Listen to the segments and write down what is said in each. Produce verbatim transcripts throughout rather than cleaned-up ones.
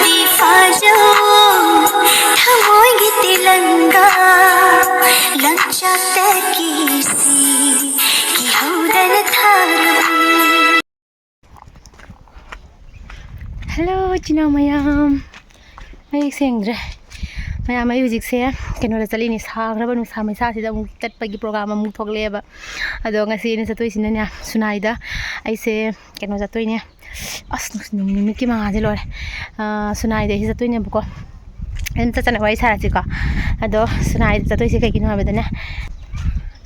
ꯐꯥꯖꯧ ꯊꯃꯣꯏꯒꯤ ꯇꯤꯂꯪꯒꯥ ꯂꯪꯆꯥꯛꯇꯒꯤ ꯁꯤ ꯀꯤꯍꯧꯗꯅ ꯊꯥꯔꯕꯅꯤ꯫ ꯍꯜꯂꯣ ꯏꯆꯤꯟ ꯏꯅꯥꯎ ꯃꯌꯥꯝ, ꯃꯌꯦꯛ ꯁꯦꯡꯗ꯭ꯔꯦ꯫ ꯃꯌꯥꯝ, ꯑꯩ ꯍꯧꯖꯤꯛꯁꯦ ꯀꯩꯅꯣꯗ ꯆꯠꯂꯤꯅꯤ, ꯁꯥꯈ꯭ꯔꯕ ꯅꯨꯡꯁꯥ ꯃꯩꯁꯥꯁꯤꯗ ꯑꯃꯨꯛ ꯆꯠꯄꯒꯤ ꯄ꯭ꯔꯣꯒꯥꯝ ꯑꯃꯨꯛ ꯊꯣꯛꯂꯛꯑꯦꯕ꯫ ꯑꯗꯣ ꯉꯁꯤ ꯑꯩꯅ ꯆꯠꯇꯣꯏꯁꯤꯅꯅꯦ, ꯁꯨꯅꯥꯏꯗ ꯑꯩꯁꯦ ꯀꯩꯅꯣ ꯆꯠꯇꯣꯏꯅꯦ꯫ ꯑꯁ, ꯅꯨꯡ-, ꯅꯨꯃꯤꯠꯀꯤ ꯃꯉꯥꯜꯁꯦ ꯂꯣꯏꯔꯦ꯫ ꯑꯥ, ꯁꯨꯅꯥꯏꯗ ꯑꯩꯁꯦ ꯆꯠꯇꯣꯏꯅꯦꯕꯀꯣ꯫ ꯑꯗꯨꯝ ꯆꯠ ꯆꯠꯅ ꯋꯥꯔꯤ ꯁꯥꯔꯁꯤꯀꯣ꯫ ꯑꯗꯣ ꯁꯨꯅꯥꯏꯗ ꯆꯠꯇꯣꯏꯁꯦ ꯀꯩꯒꯤꯅꯣ ꯍꯥꯏꯕꯗꯅꯦ,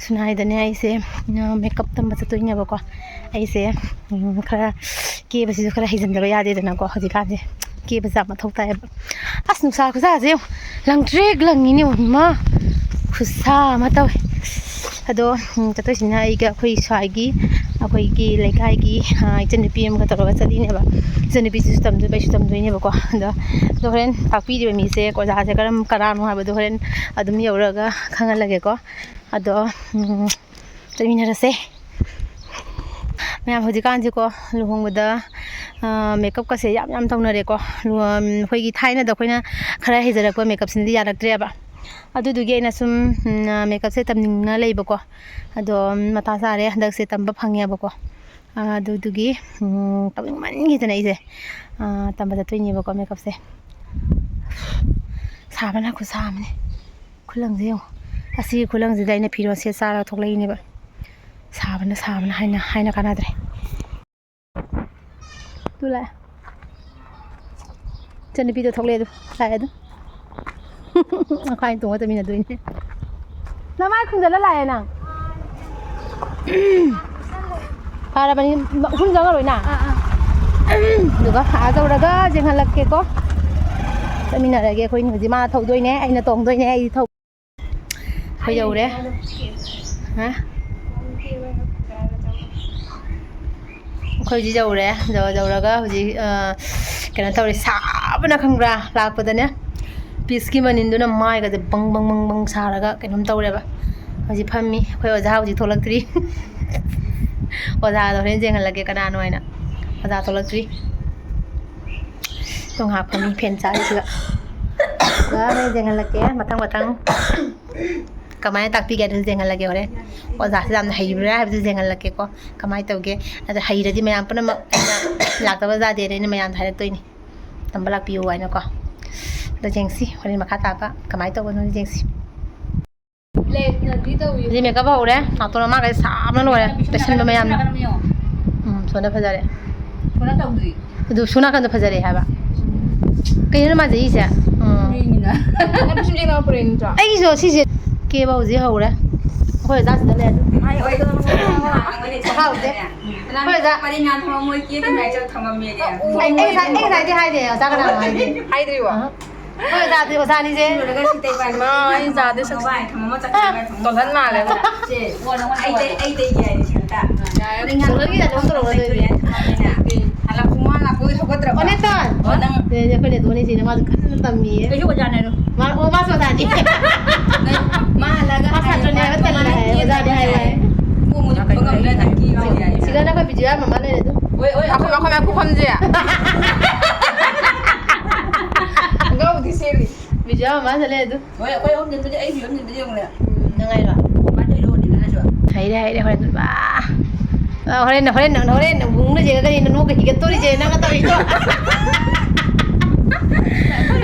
ꯁꯨꯅꯥꯏꯗꯅꯦ ꯑꯩꯁꯦ, ꯑ, ꯃꯦꯀꯞ ꯇꯝꯕ ꯆꯠꯇꯣꯏꯅꯦꯕꯀꯣ꯫ ꯑꯩꯁꯦ, ꯎꯝ, ꯈꯔ ꯀꯦꯕꯁꯤꯁꯨ ꯈꯔ ꯍꯩꯖꯤꯟꯗꯕ ꯌꯥꯗꯦꯗꯅꯀꯣ꯫ ꯍꯧꯖꯤꯛꯀꯥꯟꯁꯦ ꯀꯦꯕꯁꯦ ꯌꯥꯝ ꯃꯊꯧ ꯇꯥꯏꯌꯦꯕ꯫ ꯑꯁ, ꯅꯨꯡꯁꯥ ꯈꯨꯁꯥꯁꯦ ꯌꯦꯡꯉꯨ, ꯂꯪꯇ꯭ꯔꯤꯛ ꯂꯪꯉꯤꯅꯦ, ꯏꯃꯥ, ꯈꯨꯠꯁꯥ ꯑꯃ ꯇꯧꯋꯦ꯫ ꯑꯗꯣ, ꯎꯝ, ꯆꯠꯇꯣꯏꯁꯤꯅ ꯑꯩꯒ ꯑꯩꯈꯣꯏ ꯁ꯭ꯋꯥꯏꯒꯤ, ꯑꯩꯈꯣꯏꯒꯤ ꯂꯩꯀꯥꯏꯒꯤ, ꯑ, ꯏꯆꯟꯅꯨꯄꯤ ꯑꯃꯒ ꯇꯧꯔꯒ ꯆꯠꯂꯤꯅꯦꯕ꯫ ꯏꯆꯟꯅꯨꯄꯤꯁꯤꯁꯨ ꯇꯝꯗꯣꯏꯕ, ꯑꯩꯁꯨ ꯇꯝꯗꯣꯏꯅꯦꯕꯀꯣ꯫ ꯑꯗꯣ, ꯑꯗꯣ ꯍꯣꯔꯦꯟ ꯇꯥꯛꯄꯤꯔꯤꯕ ꯃꯤꯁꯦ, ꯑꯣꯖꯥꯁꯦ ꯀꯔꯝ, ꯀꯅꯥꯅꯣ ꯍꯥꯏꯕꯗꯣ ꯍꯣꯔꯦꯟ ꯑꯗꯨꯝ ꯌꯧꯔꯒ ꯈꯪꯍꯜꯂꯒꯦꯀꯣ꯫ ꯑꯗꯣ, ꯎꯝ, ꯆꯠꯃꯤꯟꯅꯔꯁꯦ꯫ ꯃꯌꯥꯝ, ꯍꯧꯖꯤꯛꯀꯥꯟꯁꯦꯀꯣ, ꯂꯨꯍꯣꯡꯕꯗ, ꯑ, ꯃꯦꯀꯞꯀꯁꯦ ꯌꯥꯝ ꯌꯥꯝ ꯇꯧꯅꯔꯦꯀꯣ꯫ ꯂꯨꯍꯣꯡ-, ꯑꯩꯈꯣꯏꯒꯤ ꯊꯥꯏꯅꯗ ꯑꯩꯈꯣꯏꯅ ꯈꯔ ꯍꯩꯖꯔꯛꯄ ꯃꯦꯀꯞꯁꯤꯅꯗꯤ ꯌꯥꯔꯛꯇ꯭ꯔꯦꯕ꯫ ꯑꯗꯨꯗꯨꯒꯤ ꯑꯩꯅ ꯁꯨꯝ, ꯎꯝ, ꯃꯦꯀꯞꯁꯦ ꯇꯝꯅꯤꯡꯅ ꯂꯩꯕꯀꯣ꯫ ꯑꯗꯣ, ꯎꯝ, ꯃꯇꯥ ꯆꯥꯔꯦ, ꯍꯟꯗꯛꯁꯦ ꯇꯝꯕ ꯐꯪꯉꯦꯕꯀꯣ꯫ ꯑ, ꯑꯗꯨꯗꯨꯒꯤ, ꯎꯝ, ꯇꯧꯅꯤꯡꯃꯟꯈꯤꯗꯅ ꯑꯩꯁꯦ, ꯑ, ꯇꯝꯕ ꯆꯠꯇꯣꯏꯅꯦꯕꯀꯣ ꯃꯦꯀꯞꯁꯦ꯫ ꯁꯥꯕꯅ ꯈꯨꯠꯁꯥ ꯑꯃꯅꯤ꯫ ꯈꯨꯂꯪꯁꯦ ꯌꯦꯡꯉꯣ꯫ ꯑꯁꯤꯒꯤ ꯈꯨꯂꯪꯁꯤꯗ ꯑꯩꯅ ꯐꯤꯔꯣꯜ ꯁꯦꯠ ꯆꯥꯔꯒ ꯊꯣꯛꯂꯛꯏꯅꯦꯕ꯫ ꯁꯥꯕꯅ, ꯁꯥꯕꯅ ꯍꯥꯏꯅ, ꯍꯥꯏꯅ ꯀꯥꯟꯅꯗ꯭ꯔꯦ꯫ ꯇꯨ ꯂꯥꯛꯑꯦ꯫ ꯏꯆꯟꯅꯨꯄꯤꯗꯣ ꯊꯣꯛꯂꯛꯑꯦ ꯑꯗꯨ꯫ ꯂꯥꯛꯑꯦ ꯑꯗꯨ꯫ ꯃꯈꯥꯏ ꯇꯣꯡꯉ ꯆꯠꯃꯤꯟꯅꯗꯣꯏꯅꯦ꯫ ꯅꯃꯥꯏ ꯈꯨꯝꯖꯜꯂ ꯂꯥꯛꯑꯦ ꯅꯪ꯫ ꯐꯔꯕꯅꯤ, ꯎꯐꯨꯟ ꯆꯪꯉꯔꯣꯏꯅ꯫ ꯑꯥ, ꯑꯥ꯫ ꯑꯗꯨꯒ ꯑꯥ ꯌꯧꯔꯒ ꯌꯦꯡꯍꯜꯂꯛꯀꯦꯀꯣ꯫ ꯆꯠꯃꯤꯟꯅꯔꯒꯦ ꯑꯩꯈꯣꯏꯅꯤ꯫ ꯍꯧꯖꯤꯛ ꯃꯥ ꯊꯧꯗꯣꯏꯅꯦ, ꯑꯩꯅ ꯇꯣꯡꯗꯣꯏꯅꯦ, ꯑꯩꯗꯤ ꯊꯧ-, ꯑꯩꯈꯣꯏ ꯌꯧꯔꯦ꯫ ꯍꯥ? ꯑꯩꯈꯣꯏ ꯍꯧꯖꯤꯛ ꯌꯧꯔꯦ꯫ ꯌꯧ-, ꯌꯧꯔꯒ ꯍꯧꯖꯤꯛ, ꯑ, ꯀꯩꯅꯣ ꯇꯧꯔꯦ, ꯁꯥꯕꯅ ꯈꯪꯕ꯭ꯔꯥ? ꯂꯥꯛꯄꯗꯅꯦ, ꯄꯤꯁꯀꯤ ꯃꯅꯤꯟꯗꯨꯅ ꯃꯥꯏꯒꯁꯦ ꯕꯪ ꯕꯪ ꯕꯪ ꯕꯪ ꯁꯥꯔꯒ ꯀꯩꯅꯣꯝ ꯇꯧꯔꯦꯕ꯫ ꯍꯧꯖꯤꯛ ꯐꯝꯃꯤ꯫ ꯑꯩꯈꯣꯏ ꯑꯣꯖꯥ ꯍꯧꯖꯤꯛ ꯊꯣꯛꯂꯛꯇ꯭ꯔꯤ꯫ ꯑꯣꯖꯥꯗꯣ ꯍꯣꯔꯦꯟ ꯌꯦꯡꯍꯜꯂꯒꯦ ꯀꯅꯥꯅꯣ ꯍꯥꯏꯅ꯫ ꯑꯣꯖꯥ ꯊꯣꯛꯂꯛꯇ꯭ꯔꯤ꯫ ꯉꯥꯏꯍꯥꯛ ꯐꯝꯃꯤ ꯐꯦꯟ ꯆꯥꯔꯤꯁꯤꯒ꯫ ꯑꯗꯨꯒ ꯍꯣꯔꯦꯟ ꯌꯦꯡꯍꯜꯂꯛꯀꯦ ꯃꯊꯪ ꯃꯊꯪ ꯀꯃꯥꯏꯅ ꯇꯥꯛꯄꯤꯒꯦ ꯍꯥꯏꯗꯨꯁꯨ ꯌꯦꯡꯍꯜꯂꯛꯀꯦ ꯍꯣꯔꯦꯟ꯫ ꯑꯣꯖꯥꯁꯦ ꯌꯥꯝꯅ ꯍꯩꯕ꯭ꯔꯥ ꯍꯥꯏꯕꯗꯨꯁꯨ ꯌꯦꯡꯍꯜꯂꯛꯀꯦꯀꯣ꯫ ꯀꯃꯥꯏꯅ ꯇꯧꯒꯦ? ꯑꯗꯣ ꯍꯩꯔꯗꯤ ꯃꯌꯥꯝ ꯄꯨꯝꯅꯃꯛ ꯑꯩꯅ ꯂꯥꯛꯇꯕ ꯌꯥꯗꯦꯅ ꯑꯩꯅ ꯃꯌꯥꯝꯗ ꯍꯥꯏꯔꯛꯇꯣꯏꯅꯤ꯫ ꯇꯝꯕ ꯂꯥꯛꯄꯤꯌꯨ ꯍꯥꯏꯅꯀꯣ꯫ ꯑꯗꯣ ꯌꯦꯡꯁꯤ ꯍꯣꯔꯦꯟ ꯃꯈꯥ ꯇꯥꯕ ꯀꯃꯥꯏꯅ ꯇꯧꯕꯅꯣ ꯌꯦꯡꯁꯤ꯫ ꯍꯧꯖꯤꯛ ꯃꯦꯀꯞ ꯍꯧꯔꯦ꯫ ꯅꯥꯇꯣꯟ ꯃꯃꯥꯡꯈꯩ ꯁꯥꯕꯅ ꯂꯣꯏꯔꯦ꯫ ꯇꯩꯁꯟꯕ ꯃꯌꯥꯝꯅ꯫ ꯎꯝ, ꯁꯣꯝꯗ ꯐꯖꯔꯦ꯫ ꯑꯗꯨ ꯁꯣꯝ ꯅꯥꯀꯟꯗ ꯐꯖꯔꯦ ꯍꯥꯏꯕ꯫ ꯀꯩꯅꯣ ꯃꯥꯟꯖꯩꯁꯦ? ꯎꯝ꯫ ꯑꯩꯒꯤꯁꯨ ꯁꯤꯁꯦ ꯀꯦꯕ ꯍꯧꯖꯤꯛ ꯍꯧꯔꯦ꯫ ꯑꯩꯈꯣꯏ ꯑꯣꯖꯥꯁꯤꯗ ꯂꯩꯔꯦ꯫ ꯍꯥꯎꯗꯦ꯫ ꯑꯩꯈꯣꯏ ꯑꯣꯖꯥ꯫ ꯄꯔꯦꯡ ꯉꯥꯟ ꯊꯝꯃꯝꯃꯣꯏ ꯀꯦꯕ ꯉꯥꯏ ꯆꯠ ꯊꯝꯃꯝꯃꯦ꯫ ꯑꯩ, ꯑꯩ ꯉꯁꯥꯏ, ꯑꯩ ꯉꯁꯥꯏꯗꯤ ꯍꯥꯏꯗꯦ ꯑꯣꯖꯥ ꯀꯅꯥꯅꯣ ꯍꯥꯏꯗꯦ꯫ ꯍꯥꯏꯗ꯭ꯔꯤꯕꯣ? ꯑꯍ꯫ ꯑꯩꯈꯣꯏ ꯑꯣꯖꯥꯗꯤ ꯑꯣꯖꯥꯅꯤꯁꯦ꯫ ꯂꯣꯏꯔꯒ ꯁꯤ ꯇꯩꯕ ꯍꯥꯏꯅꯤ꯫ ꯃꯥ ꯑꯩ ꯆꯥꯗꯦ ꯁꯛ ꯃꯃꯥꯏ ꯊꯝꯃꯝꯃ ꯆꯠꯈ꯭ꯔꯒ ꯊꯝꯃꯝꯃ꯫ ꯇꯣꯜꯍꯟ ꯃꯥꯜꯂꯦꯕ꯫ ꯁꯦ, ꯑꯣ, ꯅꯉꯣꯟꯗ ꯑꯩ ꯇꯩ-, ꯑꯩ ꯇꯩꯒꯦ ꯍꯥꯏꯅꯤ ꯁꯤꯗ꯫ ꯌꯥꯔꯦ, ꯄꯔꯦꯡ ꯉꯥꯟ ꯇꯣꯜꯍꯟꯒꯤ ꯇꯥꯏꯞꯇ ꯊꯝꯃꯝꯃ ꯇꯧꯔꯛꯑꯣ ꯇꯩꯊꯣꯛꯑꯦ ꯑꯗꯨꯗꯤ꯫ ꯍꯥꯏꯅ ꯊꯝꯃꯝꯃꯦꯅ꯫ ꯎꯝ꯫ ꯍꯜꯂꯛꯄ ꯃꯥ ꯂꯥꯛꯄꯒꯤ ꯍꯧꯒꯠꯇ꯭ꯔꯕ? ꯑꯣ, ꯅꯦꯇꯣꯟ꯫ ꯑꯣ, ꯅꯪ꯫ ꯁꯦ, ꯁꯦ, ꯑꯩꯈꯣꯏ ꯅꯦꯇꯣꯟꯅꯤꯁꯤꯅ ꯃꯥꯁꯨ ꯀꯟꯅ ꯇꯝꯃꯤꯌꯦ꯫ ꯑꯩꯁꯨ ꯑꯣꯖꯥꯅꯦ ꯑꯗꯣ꯫ ꯃꯥ, ꯑꯣ, ꯃꯥꯁꯨ ꯑꯣꯖꯥꯅꯤ꯫ ꯃꯥ ꯍꯜꯂꯛꯑꯒ ꯃꯥ ꯁꯥꯇ꯭ꯔꯅꯦ ꯍꯥꯏꯕ ꯇꯜꯂꯦ ꯍꯥꯏ, ꯑꯣꯖꯥꯅꯦ ꯍꯥꯏꯌꯨ ꯍꯥꯏ꯫ ꯀꯣꯛ ꯃꯣꯏꯁꯨ ꯐꯪꯉꯝꯗ꯭ꯔꯦ ꯅꯪ ꯀꯦꯕ ꯌꯥꯏ꯫ ꯁꯤꯗꯅ ꯑꯩꯈꯣꯏ ꯕꯤꯖꯤꯌꯥ ꯃꯃꯥ ꯂꯩꯔꯦ ꯑꯗꯨ꯫ ꯑꯣꯏ, ꯑꯣꯏ, ꯑꯩꯈꯣꯏ, ꯑꯩꯈꯣꯏ ꯃꯌꯥꯝ ꯈꯨꯐꯝꯁꯦ꯫ ꯒꯧꯗꯤ ꯁꯦꯝꯃꯤ꯫ ꯕꯤꯖꯤꯌꯥ ꯃꯃꯥ ꯁꯤꯗ ꯂꯩꯔꯦ ꯑꯗꯨ꯫ ꯍꯣꯏ, ꯑꯩꯈꯣꯏ ꯑꯍꯨꯝ ꯅꯠꯇꯗꯤ ꯑꯩ ꯐꯤꯕꯝ ꯅꯠꯇꯗꯤ ꯌꯦꯡꯉꯨꯅꯦ꯫ ꯎꯝ, ꯅꯪ ꯍꯥꯏꯔꯣ? ꯀꯃꯥꯏꯅ ꯇꯧꯔꯤꯅꯣ ꯍꯣꯠꯅꯤꯡꯉꯥꯏꯁꯨ? ꯍꯩꯔꯦ, ꯍꯩꯔꯦ, ꯍꯣꯔꯦꯟ꯫ ꯑꯥ, ꯑꯥ, ꯍꯣꯔꯦꯟ, ꯍꯣꯔꯦꯟ, ꯍꯣꯔꯦꯟ ꯎꯪꯅ ꯆꯦꯜꯂꯒꯅꯤ ꯅꯣꯛꯀ ꯍꯤꯒꯠꯇꯣꯔꯤꯁꯦ ꯅꯪꯅ ꯇꯧꯔꯤꯗꯣ꯫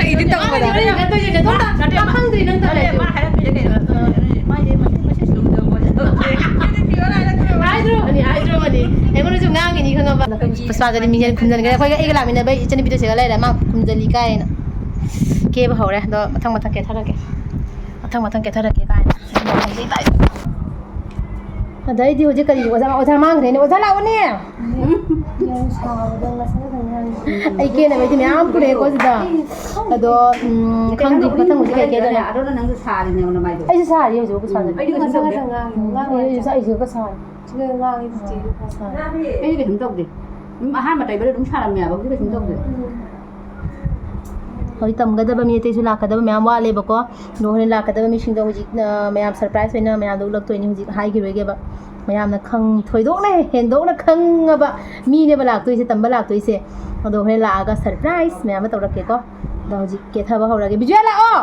ꯑꯩꯗꯤ ꯇꯧꯕꯗ꯫ ꯅꯠꯇꯦ, ꯅꯠꯇꯦ, ꯃꯥ ꯈꯪꯗ꯭ꯔꯤ ꯅꯪ ꯅꯠꯇꯦ, ꯇꯧꯔꯤꯗꯣ꯫ ꯃꯥ ꯍꯥꯏꯔꯛꯇꯣꯏꯁꯦ ꯀꯩꯅꯣ? ꯃꯥꯏꯁꯦ ꯃꯁꯤ, ꯃꯁꯤ ꯁꯨꯝ ꯇꯧꯕ꯫ ꯍꯥꯏꯗ꯭ꯔꯣꯕꯅꯤ, ꯍꯥꯏꯗ꯭ꯔꯣꯕꯅꯤ꯫ ꯑꯩꯉꯣꯟꯗꯁꯨ ꯉꯥꯡꯉꯤꯅꯤ ꯈꯪꯉꯕ꯫ ꯄꯨꯁꯄꯥꯗꯗꯤ ꯃꯤꯁꯦ ꯈꯨꯝꯖꯤꯟꯈ꯭ꯔꯦ꯫ ꯑꯩꯈꯣꯏꯒ, ꯑꯩꯒ ꯂꯥꯛꯃꯤꯟꯅꯕ ꯏꯆꯟꯅꯨꯄꯤꯗꯣ ꯁꯤꯒ ꯂꯩꯔꯦ꯫ ꯃꯥ ꯈꯨꯝꯖꯤꯜꯂꯤ ꯀꯥꯏꯅ꯫ ꯀꯦꯕ ꯍꯧꯔꯦ꯫ ꯑꯗꯣ ꯃꯊꯪ ꯃꯊꯪ ꯀꯦꯊꯔꯛꯀꯦ꯫ ꯃꯊꯪ ꯃꯊꯪ ꯀꯦꯊꯔꯛꯀꯦ ꯀꯥꯏꯅ꯫ ꯑꯗꯩꯗꯤ ꯍꯧꯖꯤꯛ ꯀꯔꯤ ꯑꯣꯖꯥ, ꯑꯣꯖꯥ ꯃꯥꯡꯈ꯭ꯔꯦꯅꯦ꯫ ꯑꯣꯖꯥ ꯂꯥꯛꯑꯣꯅꯦ꯫ ꯑꯩ ꯀꯦꯅꯕꯩꯗꯤ ꯃꯌꯥꯝ ꯄꯨꯔꯛꯑꯦꯀꯣ ꯁꯤꯗ꯫ ꯑꯗꯣ, ꯎꯝ, ꯈꯪꯗꯦ ꯃꯊꯪ ꯍꯧꯖꯤꯛ ꯀꯩ ꯀꯦꯗꯣꯏꯅꯣ꯫ ꯑꯗꯨꯅ ꯅꯪꯁꯨ ꯁꯥꯔꯤꯅꯦ ꯑꯩꯉꯣꯟꯗ ꯃꯥꯏꯗꯣ꯫ ꯑꯩꯁꯨ ꯁꯥꯔꯤ ꯍꯧꯖꯤꯛ ꯎꯕ ꯁꯥꯗꯕꯤ꯫ ꯑꯩꯗꯤ ꯀꯩꯁꯨ ꯇꯧꯗꯦ꯫ ꯑꯩꯁꯨ ꯁꯥ-, ꯑꯩꯁꯨ ꯁꯥꯔꯤ꯫ ꯁꯤꯗ ꯉꯥꯡꯉꯤ ꯍꯧꯖꯤꯛ꯫ ꯑꯩꯗꯤ ꯀꯩꯁꯨꯝ ꯇꯧꯗꯦ꯫ ꯑꯗꯨꯝ ꯑꯍꯥꯟꯕ ꯇꯩꯕꯗ ꯑꯗꯨꯝ ꯁꯥꯔꯝꯃꯦꯕ, ꯍꯧꯖꯤꯛ ꯀꯩꯁꯨꯝ ꯇꯧꯗꯦ꯫ ꯍꯧꯖꯤꯛ ꯇꯝꯒꯗꯕ ꯃꯤ ꯑꯇꯩꯁꯨ ꯂꯥꯛꯀꯗꯕ ꯃꯌꯥꯝ ꯋꯥꯠꯂꯦꯕꯀꯣ꯫ ꯑꯗꯣ ꯍꯣꯔꯦꯟ ꯂꯥꯛꯀꯗꯕ ꯃꯤꯁꯤꯡꯗꯣ ꯍꯧꯖꯤꯛ, ꯑ, ꯃꯌꯥꯝ surprise ꯑꯣꯏꯅ ꯃꯌꯥꯝꯗ ꯎꯠꯂꯛꯇꯣꯏꯅꯤ꯫ ꯍꯧꯖꯤꯛ ꯍꯥꯏꯈꯤꯔꯣꯏꯒꯦꯕ꯫ ꯃꯌꯥꯝꯅ ꯈꯪ-, ꯊꯣꯏꯗꯣꯛꯅ ꯍꯦꯟꯗꯣꯛꯅ ꯈꯪꯉꯕ ꯃꯤꯅꯦꯕ ꯂꯥꯛꯇꯣꯏꯁꯦ, ꯇꯝꯕ ꯂꯥꯛꯇꯣꯏꯁꯦ꯫ ꯑꯗꯣ ꯍꯣꯔꯦꯟ ꯂꯥꯛꯑꯒ surprise ꯃꯌꯥꯝ ꯑꯃ ꯇꯧꯔꯛꯀꯦꯀꯣ꯫ ꯑꯗꯣ ꯍꯧꯖꯤꯛ ꯀꯦꯊꯕ ꯍꯧꯔꯒꯦ꯫ ꯕꯤꯖꯣꯌꯥ, ꯂꯥꯛꯑꯣ!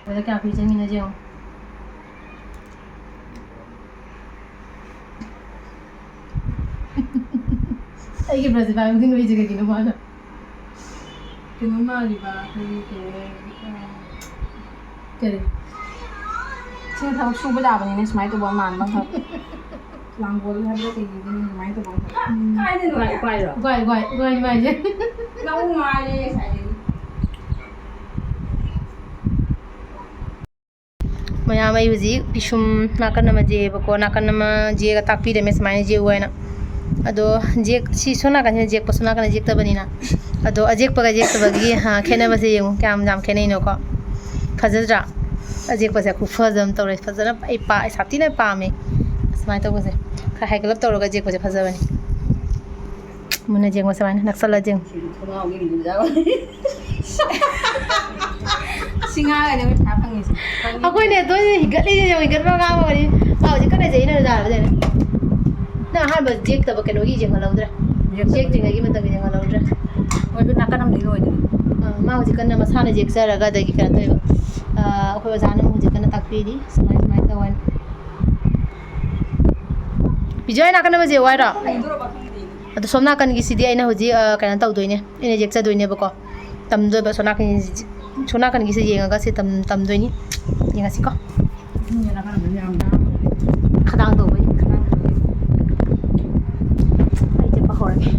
ꯑꯗ ꯀꯌꯥ ꯀꯨꯏ ꯆꯪꯉꯤꯅꯣ ꯌꯦꯡꯉꯣ꯫ ꯑꯩꯒꯤ ꯕ꯭ꯔꯁ ꯄꯥꯏꯕꯒꯤ ꯅꯣꯏꯁꯦ ꯀꯩꯒꯤꯅꯣ ꯃꯥꯅ? ꯀꯩꯅꯣ ꯃꯥꯜꯂꯤꯕ, ꯑꯩꯈꯣꯏꯒꯤ ꯀꯩꯅꯣ, ꯑ, ꯀꯔꯤ? ꯁꯤꯅ ꯊꯕꯛ ꯁꯨꯕ ꯌꯥꯕꯅꯤꯅꯦ, ꯁꯨꯃꯥꯏꯅ ꯇꯧꯕ ꯃꯥꯟꯕ ꯑꯃꯈꯛ꯫ ꯂꯥꯡꯒꯣꯜ ꯍꯥꯏꯕ꯭ꯔꯥ ꯀꯩꯒꯤꯅꯣ ꯑꯗꯨꯃꯥꯏꯅ ꯇꯧꯕ ꯑꯃꯈꯛ꯫ ꯎꯝ꯫ ꯀꯥꯏꯗꯅꯣ? ꯎꯒꯥꯏ, ꯎꯒꯥꯏꯔꯣ? ꯎꯒꯥꯏ, ꯎꯒꯥꯏ, ꯎꯒꯥꯏ ꯃꯥꯏꯁꯦ꯫ ꯂꯧ ꯃꯥꯜꯂꯦ ꯉꯁꯥꯏꯗꯒꯤ꯫ ꯃꯌꯥꯝ, ꯑꯩ ꯍꯧꯖꯤꯛ ꯄꯤꯁꯨꯝ ꯅꯥꯀꯟ ꯑꯃ ꯌꯦꯛꯑꯦꯕꯀꯣ, ꯅꯥꯀꯟ ꯑꯃ ꯌꯦꯛꯑꯒ ꯇꯥꯛꯄꯤꯔꯝꯃꯦ ꯁꯨꯃꯥꯏꯅ ꯌꯦꯛꯎ ꯍꯥꯏꯅ꯫ ꯑꯗꯣ ꯌꯦꯛ-, ꯁꯤ ꯁꯣꯝ ꯅꯥꯀꯟꯁꯤꯅ ꯌꯦꯛꯄ, ꯁꯣꯝ ꯅꯥꯀꯟꯗ ꯌꯦꯛꯇꯕꯅꯤꯅ꯫ ꯑꯗꯣ ꯑꯌꯦꯛꯄꯒ ꯌꯦꯛꯇꯕꯒꯤ, ꯍꯥ, ꯈꯦꯠꯅꯕꯁꯦ ꯌꯦꯡꯉꯨ, ꯀꯌꯥꯝ ꯌꯥꯝ ꯈꯦꯠꯅꯩꯅꯣꯀꯣ꯫ ꯐꯖꯗ꯭ꯔꯥ? ꯑꯌꯦꯛꯄꯁꯦ ꯈꯨꯐꯖ ꯑꯃ ꯇꯧꯔꯦ, ꯐꯖꯅ ꯑꯩ ꯄꯥ-, ꯑꯩ ꯁꯥꯊꯤꯅ ꯄꯥꯝꯃꯦ ꯁꯨꯃꯥꯏꯅ ꯇꯧꯕꯁꯦ꯫ ꯈꯔ ꯍꯥꯏꯒꯠꯂꯞ ꯇꯧꯔꯒ ꯌꯦꯛꯄꯁꯦ ꯐꯖꯕꯅꯤ꯫ ꯃꯨꯟꯅ ꯌꯦꯡꯉꯣ ꯁꯨꯃꯥꯏꯅ, ꯅꯛꯁꯜꯂ ꯌꯦꯡꯉꯣ꯫ ꯁꯤ ꯉꯥꯡꯉꯒꯅꯦ ꯑꯩꯈꯣꯏ ꯄꯩꯁꯥ ꯐꯪꯉꯤꯁꯦ꯫ ꯑꯩꯈꯣꯏꯅꯦ, ꯑꯗꯣ ꯍꯤꯒꯠꯂꯤꯁꯦ ꯌꯦꯡꯉꯣ, ꯍꯤꯒꯠꯄ ꯉꯥꯡꯕ ꯋꯥꯔꯤ꯫ ꯃꯥ ꯍꯧꯖꯤꯛ ꯀꯟꯅ ꯌꯦꯡꯅꯔ ꯖꯥꯠꯂꯕ ꯌꯦꯡꯉꯣ꯫ ꯅꯪ ꯑꯍꯥꯟꯕ ꯌꯦꯛꯇꯕ ꯀꯩꯅꯣꯒꯤ ꯌꯦꯡꯍꯜꯍꯧꯗ꯭ꯔꯦ꯫ ꯌꯦꯛꯇꯕ꯫ ꯌꯦꯛꯇ꯭ꯔꯤꯉꯩꯒꯤ ꯃꯇꯝꯒꯤ ꯌꯦꯡꯍꯜꯍꯧꯗ꯭ꯔꯦ꯫ ꯍꯣꯏ, ꯑꯗꯨ ꯅꯥꯀꯟ ꯑꯃꯗꯤ ꯂꯣꯏꯗ꯭ꯔꯤ꯫ ꯑꯥ, ꯃꯥ ꯍꯧꯖꯤꯛ ꯀꯟꯅ ꯃꯁꯥꯅ ꯌꯦꯛꯆꯔꯒ ꯑꯗꯒꯤ ꯀꯩꯅꯣ ꯇꯧꯋꯦꯕ꯫ ꯑꯥ, ꯑꯩꯈꯣꯏ ꯑꯣꯖꯥꯅ ꯑꯃꯨꯛ ꯍꯧꯖꯤꯛ ꯀꯟꯅ ꯇꯥꯛꯄꯤꯔꯤ꯫ ꯁꯨꯃꯥꯏ, ꯁꯨꯃꯥꯏꯅ ꯇꯧꯋꯦꯅ꯫ ꯕꯤꯖꯣꯏ, ꯅꯥꯀꯟ ꯑꯃ ꯌꯦꯛꯑꯣ ꯍꯥꯏꯔꯣ? ꯑꯗꯣ ꯁꯣꯝ ꯅꯥꯀꯟꯒꯤꯁꯤꯗꯤ ꯑꯩꯅ ꯍꯧꯖꯤꯛ, ꯑ, ꯀꯩꯅꯣ ꯇꯧꯗꯣꯏꯅꯦ, ꯑꯩꯅ ꯌꯦꯛꯆꯗꯣꯏꯅꯦꯕꯀꯣ꯫ ꯇꯝꯗꯣꯏꯕ ꯁꯣꯝ ꯅꯥꯀꯟꯒꯤ-, ꯁꯣꯝ ꯅꯥꯀꯟꯒꯤꯁꯦ ꯌꯦꯡꯉꯒ ꯁꯤ ꯇꯝ-, ꯇꯝꯗꯣꯏꯅꯤ꯫ ꯌꯦꯡꯉꯁꯤꯀꯣ꯫ ꯈꯗꯥꯡ ꯇꯧꯕꯩ꯫ ꯑꯩ ꯆꯠꯄ ꯍꯧꯔꯒꯦ꯫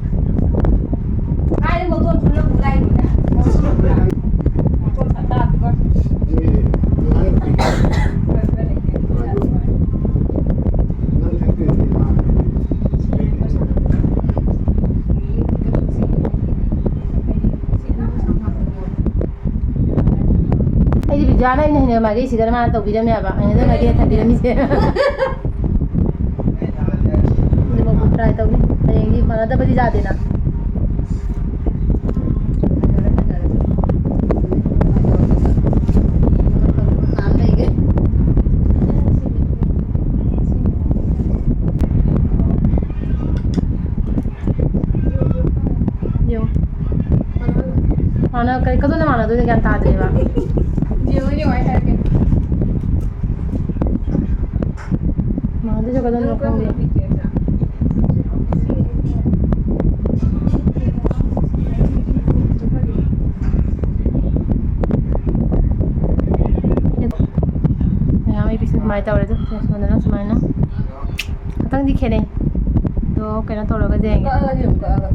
ꯑꯩꯗꯤ ꯏꯖꯥꯅ ꯑꯩꯅ ꯍꯩꯅ ꯃꯥꯏꯒꯩ ꯁꯤꯗꯅ ꯃꯥꯅ ꯇꯧꯕꯤꯔꯝꯃꯦ ꯍꯥꯏꯕ, ꯍꯩꯅꯗꯕ ꯃꯥꯏꯒꯩ ꯊꯝꯕꯤꯔꯝꯃꯤꯁꯦ꯫ ꯑꯗꯨꯃꯛꯄꯨ try ꯇꯧꯅꯤ꯫ ꯍꯌꯦꯡꯗꯤ ꯃꯥꯟꯅꯗꯕꯗꯤ ꯌꯥꯗꯦꯅ꯫ ꯌꯦꯡꯉꯣ꯫ ꯃꯥꯅ ꯀꯩ, ꯀꯗꯣꯝꯗ ꯃꯥꯟꯅꯗꯣꯏꯅꯣ ꯒ꯭ꯌꯥꯟ ꯇꯥꯗ꯭ꯔꯦꯕ꯫ ꯌꯦꯡꯉꯣ, ꯌꯦꯡꯉꯣ, ꯑꯩ ꯍꯥꯏꯔꯛꯀꯦ꯫ ꯃꯥꯟꯅꯗꯣꯏꯁꯦ ꯀꯗꯣꯝꯗꯅꯣ ꯈꯪꯗꯦ꯫ ꯃꯌꯥꯝ ꯑꯩ ꯄꯤꯁꯨꯝ ꯁꯨꯃꯥꯏꯅ ꯇꯧꯔꯦ, ꯑꯗꯨ ꯁꯣꯝꯗꯅ ꯁꯨꯃꯥꯏꯅ꯫ ꯈꯤꯇꯪꯗꯤ ꯈꯦꯠꯅꯩ꯫ ꯑꯗꯣ ꯀꯩꯅꯣ ꯇꯧꯔꯒ ꯌꯦꯡꯒꯦ꯫ ꯀꯛꯑꯒ ꯌꯦꯡꯉꯨ, ꯀꯛꯑꯒ꯫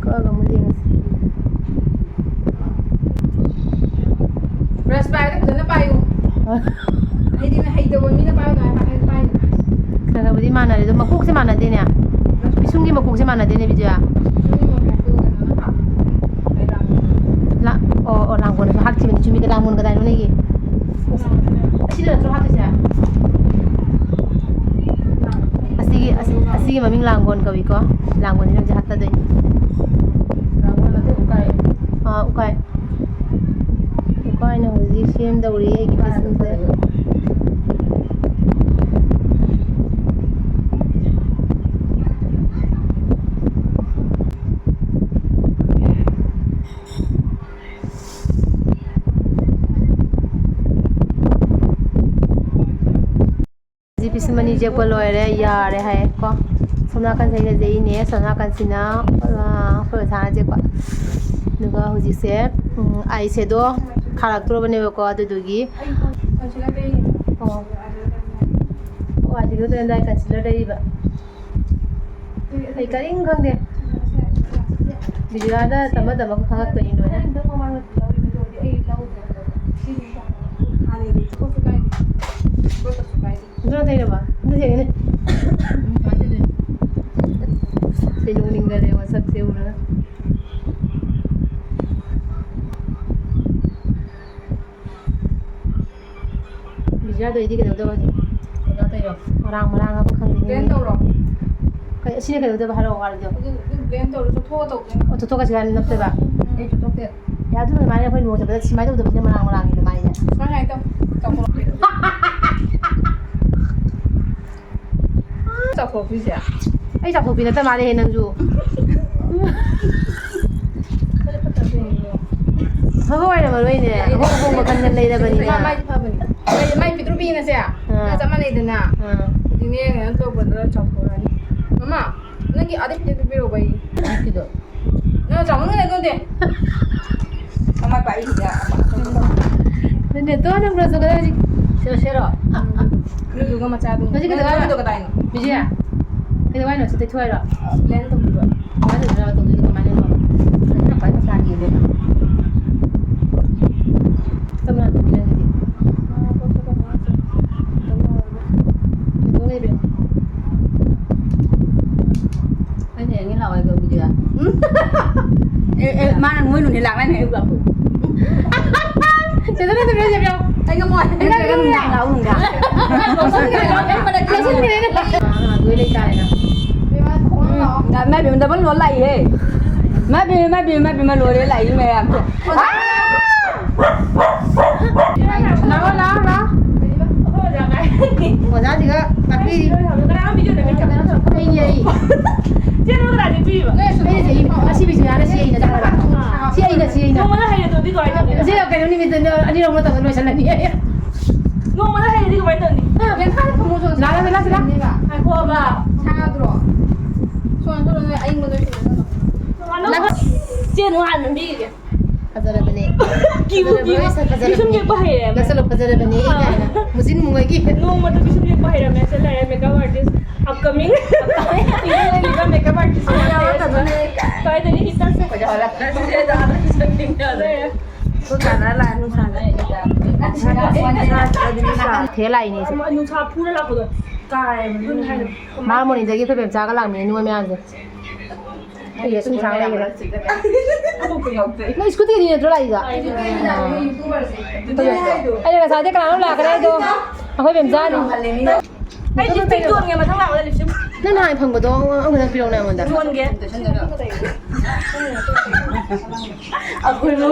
ꯀꯛꯑꯒ ꯑꯃꯨꯛ ꯌꯦꯡꯉꯁꯤ꯫ ꯕ꯭ꯔꯁ ꯄꯥꯏꯔꯒ ꯐꯖꯅ ꯄꯥꯏꯌꯨ꯫ ꯑ꯫ ꯍꯥꯏꯗꯤ ꯍꯩꯇꯕ ꯃꯤꯅ ꯄꯥꯏꯕ ꯑꯗꯨꯃꯥꯏꯅ ꯄꯥꯏ-, ꯄꯥꯏꯅꯨ꯫ ꯈꯔ ꯈꯔꯕꯨꯗꯤ ꯃꯥꯟꯅꯔꯦ, ꯑꯗꯣ ꯃꯀꯣꯛꯁꯦ ꯃꯥꯟꯅꯗꯦꯅꯦ꯫ ꯄꯤꯁꯨꯝꯒꯤ ꯃꯀꯣꯛꯁꯦ ꯃꯥꯟꯅꯗꯦꯅꯦ, ꯕꯤꯖꯌꯥ꯫ ꯄꯤꯁꯨꯝꯒꯤ ꯃꯀꯣꯛꯇꯣ ꯀꯩꯅꯣꯅ ꯍꯥꯞꯄꯨ꯫ ꯂꯥ-, ꯑꯣ, ꯑꯣ, ꯂꯥꯡꯒꯣꯜꯅꯁꯨ ꯍꯥꯠꯈꯤꯕꯅꯤ꯫ ꯆꯨꯝꯃꯤꯗ, ꯂꯥꯡꯒꯣꯜ ꯀꯗꯥꯏꯅꯣ ꯂꯩꯒꯦ? ꯑꯁꯤꯗ ꯅꯠꯇ꯭ꯔꯣ ꯍꯥꯠꯇꯣꯏꯁꯦ? ꯑꯁꯤꯒꯤ, ꯑꯁꯤ, ꯑꯁꯤꯒꯤ ꯃꯃꯤꯡ ꯂꯥꯡꯒꯣꯜ ꯀꯧꯏꯀꯣ꯫ ꯂꯥꯡꯒꯣꯜꯁꯤꯅ ꯍꯧꯖꯤꯛ ꯍꯥꯠꯇꯗꯣꯏꯅꯤ꯫ ꯂꯥꯡꯒꯣꯜ ꯅꯠꯇꯦ, ꯎꯀꯥꯏ꯫ ꯑꯥ, ꯎꯀꯥꯏ꯫ ꯎꯀꯥꯏꯅ ꯍꯧꯖꯤꯛ ꯁꯦꯝꯗꯧꯔꯤ ꯑꯩꯒꯤ ꯄꯤꯁꯨꯝꯁꯦ꯫ ꯍꯧꯖꯤꯛ ꯄꯤꯁꯨꯝ ꯑꯅꯤ ꯌꯦꯛꯄ ꯂꯣꯏꯔꯦ, ꯌꯥꯔꯦ ꯍꯥꯏꯌꯦ ꯀꯣ꯫ ꯁꯣꯝ ꯅꯥꯀꯟꯁꯤꯅ ꯌꯦꯛꯏꯅꯦ, ꯁꯣꯝ ꯅꯥꯀꯟꯁꯤꯅ, ꯑꯥ, ꯑꯩꯈꯣꯏ ꯑꯣꯖꯥꯅ ꯌꯦꯛꯄ꯫ ꯑꯗꯨꯒ ꯍꯧꯖꯤꯛꯁꯦ, ꯎꯝ, eye shadow ꯊꯥꯔꯛꯇ꯭ꯔꯣꯕꯅꯦꯕꯀꯣ, ꯑꯗꯨꯗꯨꯒꯤ꯫ ꯑꯣ꯫ ꯑꯣ, eye shadow ꯇꯩꯔꯝꯗꯥꯏ concealer ꯇꯩꯔꯤꯕ꯫ ꯑꯩ ꯀꯔꯤꯝ ꯈꯪꯗꯦ꯫ ꯕꯤꯖꯌꯥꯗ ꯇꯝꯃ ꯇꯝꯃꯒ ꯈꯪꯉꯛꯇꯣꯏꯅꯤ ꯂꯣꯏꯅ꯫ ꯑꯗꯨꯅ ꯇꯩꯔꯕ? ꯑꯗꯨ ꯌꯦꯡꯉꯨꯅꯦ꯫ ꯁꯤ ꯅꯣꯛꯅꯤꯡꯒꯔꯦ ꯃꯁꯛꯁꯦ ꯎꯔꯒ꯫ ꯌꯥꯗꯣꯏꯗꯤ ꯀꯩꯗꯧꯗꯕ ꯍꯧꯖꯤꯛ? ꯀꯩꯅꯣ ꯇꯧꯔꯣ꯫ ꯃꯔꯥꯡ ꯃꯔꯥꯡ ꯑꯃ ꯈꯪꯗꯦ꯫ ꯕ꯭ꯂꯦꯟ ꯇꯧꯔꯣ꯫ ꯀꯩ, ꯑꯁꯤꯅ ꯀꯩꯗꯧꯗꯕ ꯍꯥꯏꯔꯛꯑꯣ ꯋꯥꯔꯤꯗꯣ꯫ ꯑꯗꯨ, ꯑꯗꯨ ꯕ꯭ꯂꯦꯟ ꯇꯧꯔꯣ, ꯆꯨꯞꯊꯣꯛꯑ ꯇꯧꯗꯣꯏꯅꯦ꯫ ꯑꯣ, ꯆꯨꯞꯊꯣꯛꯑꯒ ꯁꯤꯗ ꯅꯞꯇꯣꯏꯕ? ꯎꯝ꯫ ꯑꯩ ꯆꯨꯞꯊꯣꯛꯇꯦ꯫ ꯌꯥ, ꯑꯗꯨꯅ ꯃꯥꯅꯦ ꯑꯩꯈꯣꯏ ꯂꯨꯍꯣꯡ ꯆꯠꯄꯗ ꯁꯨꯃꯥꯏꯅ ꯇꯧꯗꯕꯁꯤꯅ ꯃꯔꯥꯡ ꯃꯔꯥꯡꯒꯤꯗ ꯃꯥꯏꯅꯦ꯫ ꯁꯨꯃꯥꯏꯅ ꯍꯥꯏ ꯇꯧ-, ꯆꯥꯎꯊꯣꯔꯛꯄꯤꯗꯣ꯫ ꯆꯥꯎꯊꯣꯔꯛꯄꯤꯁꯦ꯫ ꯑꯩ ꯆꯥꯎꯊꯣꯛꯄꯤ ꯅꯠꯇ ꯃꯥꯜꯂꯦꯍꯦ ꯅꯪꯁꯨ꯫ ꯐꯕ ꯑꯣꯏꯔꯝꯃꯔꯣꯏꯅꯦ꯫ ꯑꯍꯣꯡ ꯑꯍꯣꯡꯕ ꯈꯟ ꯈꯟ ꯂꯩꯔꯕꯅꯤꯅ꯫ ꯃꯥ-, ꯃꯥꯏꯗꯤ ꯐꯕꯅꯤ꯫ ꯃꯥꯏ, ꯃꯥꯏ ꯄꯤꯛꯇ꯭ꯔꯨ ꯄꯤꯛꯏꯅꯁꯦ꯫ ꯑꯥ꯫ ꯆꯞ ꯃꯥꯟꯅꯩꯗꯅ꯫ ꯑꯥ꯫ ꯍꯧꯖꯤꯛꯅꯦ ꯀꯩꯅꯣ ꯇꯧꯕꯗ ꯆꯥꯎꯊꯣꯔꯛꯑꯅꯤ꯫ ꯃꯃꯥ, ꯅꯪꯒꯤ ꯑꯗꯩ ꯄꯤꯛꯇ꯭ꯔꯨ ꯄꯤꯔꯛꯑꯣꯕ ꯑꯩ꯫ ꯀꯤꯗꯣ꯫ ꯅꯪ ꯆꯥꯎꯃꯟꯈ꯭ꯔꯦ ꯑꯗꯨꯗꯤ꯫ ꯃꯃꯥ ꯄꯥꯛꯏꯁꯤꯗ꯫ ꯅꯦ, ꯇꯣ ꯅꯪ ꯕ꯭ꯔꯁ ꯇꯧꯒꯗꯕ ꯍꯧꯖꯤꯛ꯫ ꯁꯤꯔꯣ, ꯁꯤꯔꯣ꯫ ꯑꯗꯨꯗꯨꯒ ꯃꯆꯥꯗꯨ꯫ ꯍꯧꯖꯤꯛ ꯀꯩꯗꯧ ꯍꯥꯏꯅꯣ? ꯅꯪꯒꯤꯗꯣ ꯀꯗꯥꯏꯅꯣ? ꯕꯤꯖꯤꯌꯥ, ꯀꯩꯗꯧ ꯍꯥꯏꯅꯣ? ꯁꯤ ꯇꯩꯊꯣꯛ ꯍꯥꯏꯔꯣ? ꯕ꯭ꯂꯦꯟ ꯇꯧꯕꯤꯕ꯫ ꯀꯃꯥꯏꯅ ꯇꯧꯗꯣꯏꯅꯣ? ꯇꯧꯗꯣꯏꯗꯣ ꯀꯃꯥꯏꯅ ꯇꯧꯕ? ꯑꯗꯨꯅ ꯈ꯭ꯋꯥꯏ ꯃꯁꯥꯒꯤ ꯏꯕꯦꯝꯃ꯫ ꯇꯞꯅ ꯇꯧꯕꯤꯔꯣ ꯑꯗꯨꯗꯤ꯫ ꯀꯩꯗꯧ ꯂꯩꯕ? ꯑꯩꯅ ꯌꯦꯡꯉꯦ ꯂꯥꯛꯑꯣ ꯍꯥꯏꯕ ꯕꯤꯗꯤꯌꯥ꯫ ꯑꯦ, ꯑꯦ, ꯃꯥꯅ ꯃꯣꯏ ꯅꯨꯡꯊꯤꯜ ꯂꯥꯛꯅꯅꯤ ꯑꯌꯨꯛ ꯂꯥꯛꯄ꯫ ꯆꯦꯆꯟ ꯑꯗꯨꯝ ꯂꯩꯖꯕꯤꯌꯣ꯫ ꯑꯩꯒ ꯃꯣꯏ ꯅꯠꯇ꯭ꯔꯒ ꯅꯨꯡꯗꯥꯡ ꯂꯥꯛꯑꯣ, ꯅꯨꯡꯗꯥꯡ꯫ ꯂꯣꯏꯁꯤꯟꯈ꯭ꯔꯦ꯫ ꯑꯥ, ꯑꯥ, ꯂꯣꯏ ꯂꯩꯇꯥꯔꯦ ꯅꯪ꯫ ꯎꯝ, ꯃꯥꯏ ꯕꯦꯝꯃ ꯗꯕꯜ ꯂꯣꯟ ꯂꯥꯛꯏꯍꯦ꯫ ꯃꯥꯏ ꯕꯦꯝꯃ, ꯃꯥꯏ ꯕꯦꯝꯃ, ꯃꯥꯏ ꯕꯦꯝꯃ, ꯂꯣꯏꯔꯦ ꯂꯥꯛꯏ ꯃꯌꯥꯝꯁꯦ꯫ ꯂꯥꯛꯑꯣ, ꯂꯥꯛꯑꯣ, ꯂꯥꯛꯑꯣ꯫ ꯑꯣꯖꯥꯁꯤꯒ ꯇꯥꯛꯄꯤꯔꯤ꯫ ꯑꯩꯅꯦ ꯑꯩ꯫ ꯆꯦ, ꯅꯉꯣꯟꯗ ꯂꯥꯛꯑꯗꯤ ꯄꯤꯔꯤꯕ? ꯑꯩꯅ ꯁꯤ, ꯑꯩꯅ ꯁꯤ, ꯑꯩꯅ ꯁꯤ, ꯑꯩꯅ ꯁꯤ, ꯑꯩꯅ ꯁꯤ, ꯑꯩꯅ꯫ ꯅꯣꯡꯃꯗ ꯍꯩꯔꯗꯤ ꯀꯃꯥꯏꯅ ꯇꯧꯅꯤ? ꯁꯤ ꯀꯩꯅꯣ ꯅꯨꯃꯤꯠꯇ ꯑꯅꯤꯔꯛ ꯃꯇꯝꯗ ꯂꯣꯏꯁꯜꯂꯅꯤ꯫ ꯅꯣꯡꯃꯗ ꯍꯩꯔꯗꯤ ꯀꯃꯥꯏꯅ ꯇꯧꯅꯤ? ꯂꯥꯛꯑꯣ, ꯂꯥꯛꯑꯣ, ꯂꯥꯛꯑꯣ꯫ ꯉꯥꯏꯈꯣꯕ꯫ ꯁꯥꯗ꯭ꯔꯣ? ꯁꯣꯝꯗ ꯅꯣꯏ ꯑꯏꯪꯕꯗꯣ ꯁꯤꯗ ꯆꯠꯂꯣ꯫ ꯂꯥꯛꯑꯣ꯫ ꯆꯦ, ꯅꯨꯡꯉꯥꯏꯅ ꯄꯤꯔꯤꯒꯦ꯫ ꯐꯖꯔꯕꯅꯦ꯫ ꯀꯤꯕꯨ ꯐꯖꯔꯕ ꯀꯤꯕ꯫ ꯁꯛ ꯐꯖꯔꯕꯅꯦ꯫ ꯄꯤꯁꯨꯝ ꯌꯦꯛꯄ ꯍꯩꯔꯦ꯫ ꯅꯁꯛ ꯐꯖꯔꯕꯅꯦ ꯑꯥ꯫ ꯀꯥꯏꯅ꯫ ꯃꯨꯖꯤꯟ ꯃꯨꯉꯩꯒꯤ꯫ ꯅꯣꯡꯃꯗ ꯄꯤꯁꯨꯝ ꯌꯦꯛꯄ ꯍꯩꯔꯝꯃꯦ꯫ ꯁꯦ ꯂꯩꯔꯦ, makeup artist upcoming꯫ ꯏꯟꯈꯠꯂꯛꯏꯕ makeup artist ꯑꯃ ꯂꯩꯔꯦ꯫ ꯀꯥꯏꯗꯅꯤ ꯍꯤꯇꯔꯁꯦ? ꯂꯩꯔꯦ꯫ ꯊꯦ ꯂꯥꯛꯏꯅꯦ ꯑꯩꯁꯦ꯫ ꯅꯨꯡꯁꯥ ꯐꯨꯔ ꯂꯥꯛꯄꯗꯣ ꯀꯥꯏꯌꯦꯕ ꯑꯗꯨꯅ ꯍꯥꯏꯗꯣ꯫ ꯃꯥ ꯃꯣꯔꯅꯤꯡꯗꯒꯤ ꯑꯩꯈꯣꯏ ꯕꯦꯝꯆꯥꯒ ꯂꯥꯛꯃꯤꯟꯅꯩ ꯅꯨꯡꯉꯥꯏ ꯃꯌꯥꯝꯁꯦ꯫ ꯑꯩ ꯁꯨꯝ ꯁꯥꯡ ꯂꯩꯒꯦ꯫ ꯅꯪ ꯁ꯭ꯀꯨꯇꯤꯒꯤ ꯅꯠꯇ꯭ꯔꯣ ꯂꯥꯛꯏꯗꯣ? ꯑꯩꯅ ꯉꯁꯥꯏꯗꯩ ꯀꯅꯥꯅꯣꯝ ꯂꯥꯛꯀꯅꯤ ꯍꯥꯏꯗꯣ꯫ ꯑꯩꯈꯣꯏ ꯕꯦꯝꯆꯥꯅꯤ꯫ ꯑꯩ ꯂꯤꯞꯁꯇꯤꯛ ꯌꯣꯟꯒꯦ, ꯃꯊꯪ ꯂꯥꯛꯄꯗ ꯂꯤꯞꯁꯇꯤꯛ ꯅꯪ ꯅꯍꯥꯟ ꯐꯪꯕꯗꯣ ꯑꯃꯨꯛꯇꯪ ꯄꯤꯔꯛꯎꯅꯦ ꯑꯩꯉꯣꯟꯗ꯫ ꯌꯣꯟꯒꯦ꯫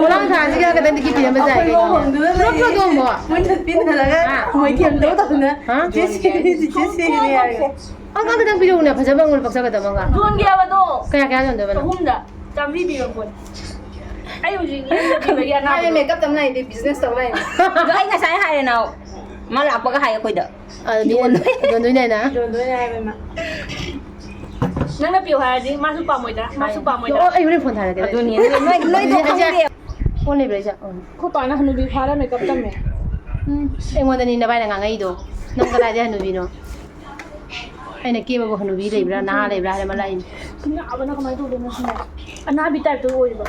ꯉꯔꯥꯡ ꯊꯥꯁꯤꯒ ꯈꯛꯇꯪꯗꯤ gift ꯄꯤꯔꯝꯕ ꯌꯥꯏ ꯀꯩꯅꯣ꯫ ꯅꯠꯇ꯭ꯔꯣ ꯑꯗꯣ ꯑꯃꯨꯛ? ꯃꯣꯏ ꯊꯠꯄꯤꯟꯅꯔꯒ ꯍꯥ? ꯃꯣꯏ ꯊꯦꯝꯗꯧ ꯇꯧꯗꯅ ꯍꯥ? ꯆꯦ ꯁꯤꯔꯤ, ꯆꯦ ꯁꯤꯔꯤ ꯍꯥꯏꯔꯒ꯫ ꯑꯉꯥꯡ ꯈꯤꯇꯪ ꯄꯤꯔꯛꯎꯅꯦ, ꯐꯖꯕ ꯑꯩꯉꯣꯟꯗ ꯄꯛꯆꯒꯗꯕ ꯑꯉꯥꯡ꯫ ꯌꯣꯟꯒꯦ ꯍꯥꯏꯕꯗꯣ꯫ ꯀꯌꯥ ꯀꯌꯥ ꯌꯣꯟꯗꯣꯏꯕ ꯅꯪ? ꯆꯍꯨꯝꯗ꯫ ꯆꯥꯝꯃꯔꯤ ꯄꯤꯕ ꯄꯣꯠ꯫ ꯑꯩ ꯍꯧꯖꯤꯛ ꯌꯨꯝꯗ ꯄꯤꯕꯒꯤ ꯑꯅꯥꯕꯗꯣ꯫ ꯃꯥꯅꯦ, ꯃꯦꯀꯞ ꯇꯝ ꯂꯥꯛꯏꯗꯤ business ꯇꯧ ꯂꯥꯛꯏꯅꯦ꯫ ꯑꯗꯣ ꯑꯩ ꯉꯁꯥꯏ ꯍꯥꯏꯔꯦ ꯅꯥꯎ꯫ ꯃꯥ ꯂꯥꯛꯄꯒ ꯍꯥꯏ ꯑꯩꯈꯣꯏꯗ꯫ ꯑꯗꯨ ꯃꯤ ꯌꯣꯟꯗꯣꯏ-, ꯌꯣꯟꯗꯣꯏꯅꯦꯅ꯫ ꯌꯣꯟꯗꯣꯏꯅꯦ ꯍꯥꯏꯕ ꯏꯃꯥ꯫ ꯅꯪꯅ ꯄꯤꯌꯨ ꯍꯥꯏꯔꯗꯤ ꯃꯥꯁꯨ ꯄꯥꯝꯃꯣꯏꯗ, ꯃꯥꯁꯨ ꯄꯥꯝꯃꯣꯏꯗ꯫ ꯑꯣ, ꯑꯩ ꯍꯣꯔꯦꯟ phone ꯊꯥꯔꯛꯀꯦ꯫ ꯑꯗꯨꯅꯤ, ꯅꯣꯏ, ꯅꯣꯏꯗꯣ ꯑꯗꯨꯗꯤ ꯑꯩꯁꯦ ꯈꯪꯗꯦ꯫ Phone ꯂꯩꯕ꯭ꯔꯥ ꯑꯩꯁꯦ? ꯎꯝ꯫ ꯑꯩꯈꯣꯏ ꯄꯥꯅ ꯍꯅꯨꯕꯤ ꯐꯥꯔ ꯃꯦꯀꯞ ꯇꯝꯃꯦ꯫ ꯎꯝ, ꯑꯩꯉꯣꯟꯗꯅꯤ ꯅꯕꯥꯏꯅ ꯉꯥꯡꯉꯛꯏꯗꯣ꯫ ꯅꯪ ꯀꯗꯥꯏꯗꯩ ꯍꯅꯨꯕꯤꯅꯣ? ꯑꯩꯅ ꯀꯦꯕꯕꯨ ꯍꯅꯨꯕꯤ ꯂꯩꯕ꯭ꯔꯥ, ꯅꯍꯥ ꯂꯩꯕ꯭ꯔꯥ ꯍꯥꯏꯔ ꯃꯥ ꯂꯥꯛꯏꯅꯤ꯫ ꯁꯨꯡꯌꯥꯕꯅ ꯀꯃꯥꯏꯅ ꯇꯧꯗꯣꯏꯅꯣ ꯁꯤꯅ? ꯑꯅꯥꯕꯤ type ꯇ ꯑꯣꯏꯕ꯫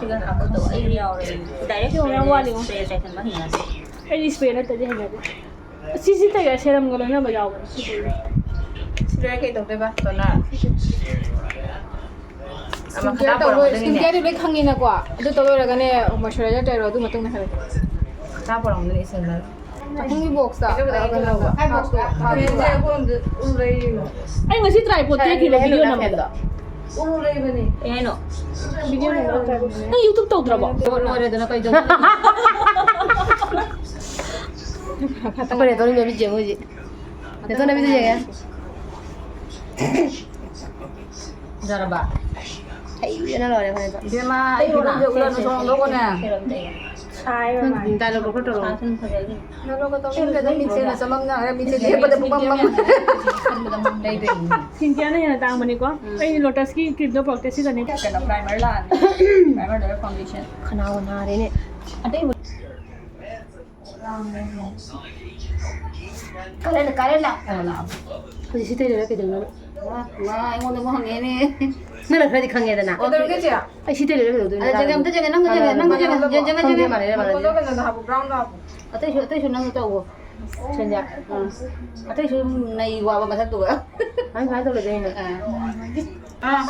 ꯁꯤꯒ ꯍꯥꯞꯄꯗꯣ ꯑꯩ ꯌꯥꯎꯔꯦ꯫ Direct ꯌꯥꯝ ꯋꯥꯠꯂꯤꯉꯣ꯫ Spray ꯇꯩꯁꯟꯕ ꯍꯩꯅꯗꯦ꯫ ꯑꯩꯗꯤ spray ꯅꯠꯇ꯭ꯔꯗꯤ ꯍꯩꯅꯗꯦ꯫ ꯁꯤꯁꯤ ꯇꯩꯔ serumꯒ ꯂꯣꯏꯅꯕ ꯌꯥꯎꯕꯅꯦ꯫ ꯁꯤ ꯇꯩꯔ꯫ ꯁꯤ ꯂꯣꯏꯔ ꯀꯩ ꯇꯧꯗꯣꯏꯕ? Toner꯫ ꯑꯃ skincare ꯈꯗꯥꯡ ꯇꯧ ꯂꯣꯏ-, ꯄꯣꯔꯝꯒꯅꯤꯅꯦ꯫ Skincare ꯗꯤ ꯂꯣꯏ ꯈꯪꯉꯤꯅꯀꯣ꯫ ꯑꯗꯨ ꯇꯧ ꯂꯣꯏꯔꯒꯅꯦ moisturizer ꯇꯩꯔꯣ, ꯑꯗꯨ ꯃꯇꯨꯡꯗ ꯍꯥꯏꯔꯛꯀꯦ꯫ ꯈꯗꯥꯡ ꯄꯣꯔꯝꯒꯅꯤ ꯏꯁꯤꯡꯗ꯫ ꯆꯥꯛꯈꯨꯝꯒꯤ box ꯇ, ꯀꯩꯗꯧꯕꯗ ꯑ, ꯀꯩꯅꯣ, ꯀꯩꯅꯣ? ꯍꯥꯏ box ꯇ ꯍꯥꯞꯄꯤꯕ꯫ ꯐꯦꯟꯁꯦ ꯑꯩꯈꯣꯏꯔꯣꯝꯗ ꯎ ꯂꯩꯔꯤꯕ꯫ ꯑꯩ ꯉꯁꯤ tripod ꯇꯦꯛꯈꯤꯕ ꯍꯦꯜꯂꯣ, video ꯍꯦꯜꯂꯣ ꯅꯝꯕꯗ꯫ ꯐꯦꯟꯗꯣ꯫ ꯎ ꯂꯩꯕꯅꯤ꯫ ꯀꯩ ꯍꯥꯏꯅꯣ? Video ꯅꯝꯕꯗ tripod꯫ ꯅꯪ YouTube ꯇꯧꯗ꯭ꯔꯕꯣ? ꯂꯣꯏꯔꯦꯗꯅ ꯀꯩꯗꯧꯗꯣꯏꯅꯣ? ꯑꯩꯈꯣꯏ ꯅꯦꯇꯣꯟ ꯃꯃꯤꯠ ꯌꯦꯡꯉꯨ ꯍꯧꯖꯤꯛ꯫ ꯅꯦꯇꯣꯟ ꯅꯃꯤꯠꯇꯣ ꯌꯦꯡꯉꯦ꯫ ꯐꯖꯔꯕ? ꯍꯩꯕꯅ ꯂꯣꯏꯔꯦ ꯑꯩꯈꯣꯏ ꯅꯦꯇꯣꯟ꯫ ꯏꯕꯦꯝꯃ, ꯑꯩ ꯐꯤꯔꯣꯜ ꯑꯝꯇ ꯎꯠꯂꯅꯨ, ꯁꯣꯝꯗ ꯊꯣꯛꯑꯣꯅꯦ꯫ ꯅꯪ dialogue ꯂꯧꯊꯣꯛꯇ꯭ꯔꯣ? ꯅꯣꯛꯑꯒ ꯇꯧꯅꯤꯡꯗꯦꯗ, ꯃꯤꯠꯁꯦ ꯅꯆꯃꯝꯅ ꯍꯥꯏꯔ ꯃꯤꯠꯁꯦ ꯂꯦꯞꯄꯗ ꯄꯨꯡꯃꯝ ꯃꯝꯃꯦ꯫ ꯁꯤꯟꯊꯤꯌꯥꯅ ꯍꯦꯟꯅ ꯇꯥꯡꯕꯅꯤꯀꯣ꯫ ꯎꯝ꯫ ꯑꯩ Lotus ꯀꯤ cream ꯗꯣ ꯄꯨꯔꯛꯇꯦ, ꯁꯤꯒꯅꯤ꯫ ꯀꯩꯅꯣ, primer ꯂꯥꯛꯑꯅꯤ꯫ Primer ꯗꯨꯒ foundation꯫ ꯈꯅꯥꯎ ꯅꯥꯔꯦꯅꯦ꯫ ꯑꯇꯩ ꯀꯥꯔꯦꯟꯂ, ꯀꯥꯔꯦꯟꯂ꯫ ꯍꯧꯖꯤꯛ ꯁꯤ ꯇꯩꯗꯣꯏꯔꯥ ꯀꯩꯗꯧꯗꯣꯏꯅꯣ? ꯋꯥ, ꯋꯥ, ꯑꯩꯉꯣꯟꯗ ꯑꯃꯨꯛ ꯍꯪꯉꯦꯅꯦ꯫ ꯅꯪꯅ ꯈꯔꯗꯤ ꯈꯪꯉꯦꯗꯅ꯫ ꯀꯩꯗꯧꯔꯒꯦ ꯆꯦ? ꯑꯩ ꯁꯤ ꯇꯩꯗꯣꯏꯔꯥ ꯀꯩꯗꯧꯗꯣꯏꯅꯣ? ꯑꯗ ꯖꯒ ꯑꯝꯇ ꯖꯒ, ꯅꯪ ꯖꯒ, ꯅꯪ ꯖꯒ, ꯖꯒ, ꯖꯒ, ꯈꯪꯗꯦ, ꯖꯒ꯫ ꯃꯥꯟꯅꯩꯔꯥ, ꯃꯥꯟꯅꯗꯦ? ꯀꯩꯅꯣꯗꯣ ꯍꯥꯞꯄꯨ, brown ꯗꯣ ꯍꯥꯞꯄꯨ꯫ ꯑꯇꯩꯁꯨ, ꯑꯇꯩꯁꯨ ꯅꯪꯁꯨ ꯇꯧꯋꯣ꯫ ꯁꯦꯟꯖꯥ꯫ ꯎꯝ꯫ ꯑꯇꯩꯁꯨ ꯑꯗꯨꯝ ꯅꯩ ꯋꯥꯕ ꯃꯊꯛꯇꯨꯒ꯫ ꯁꯨꯃꯥꯏ, ꯁꯨꯃꯥꯏ ꯇꯧꯔꯗꯤ ꯑꯩꯅ꯫ ꯑꯥ꯫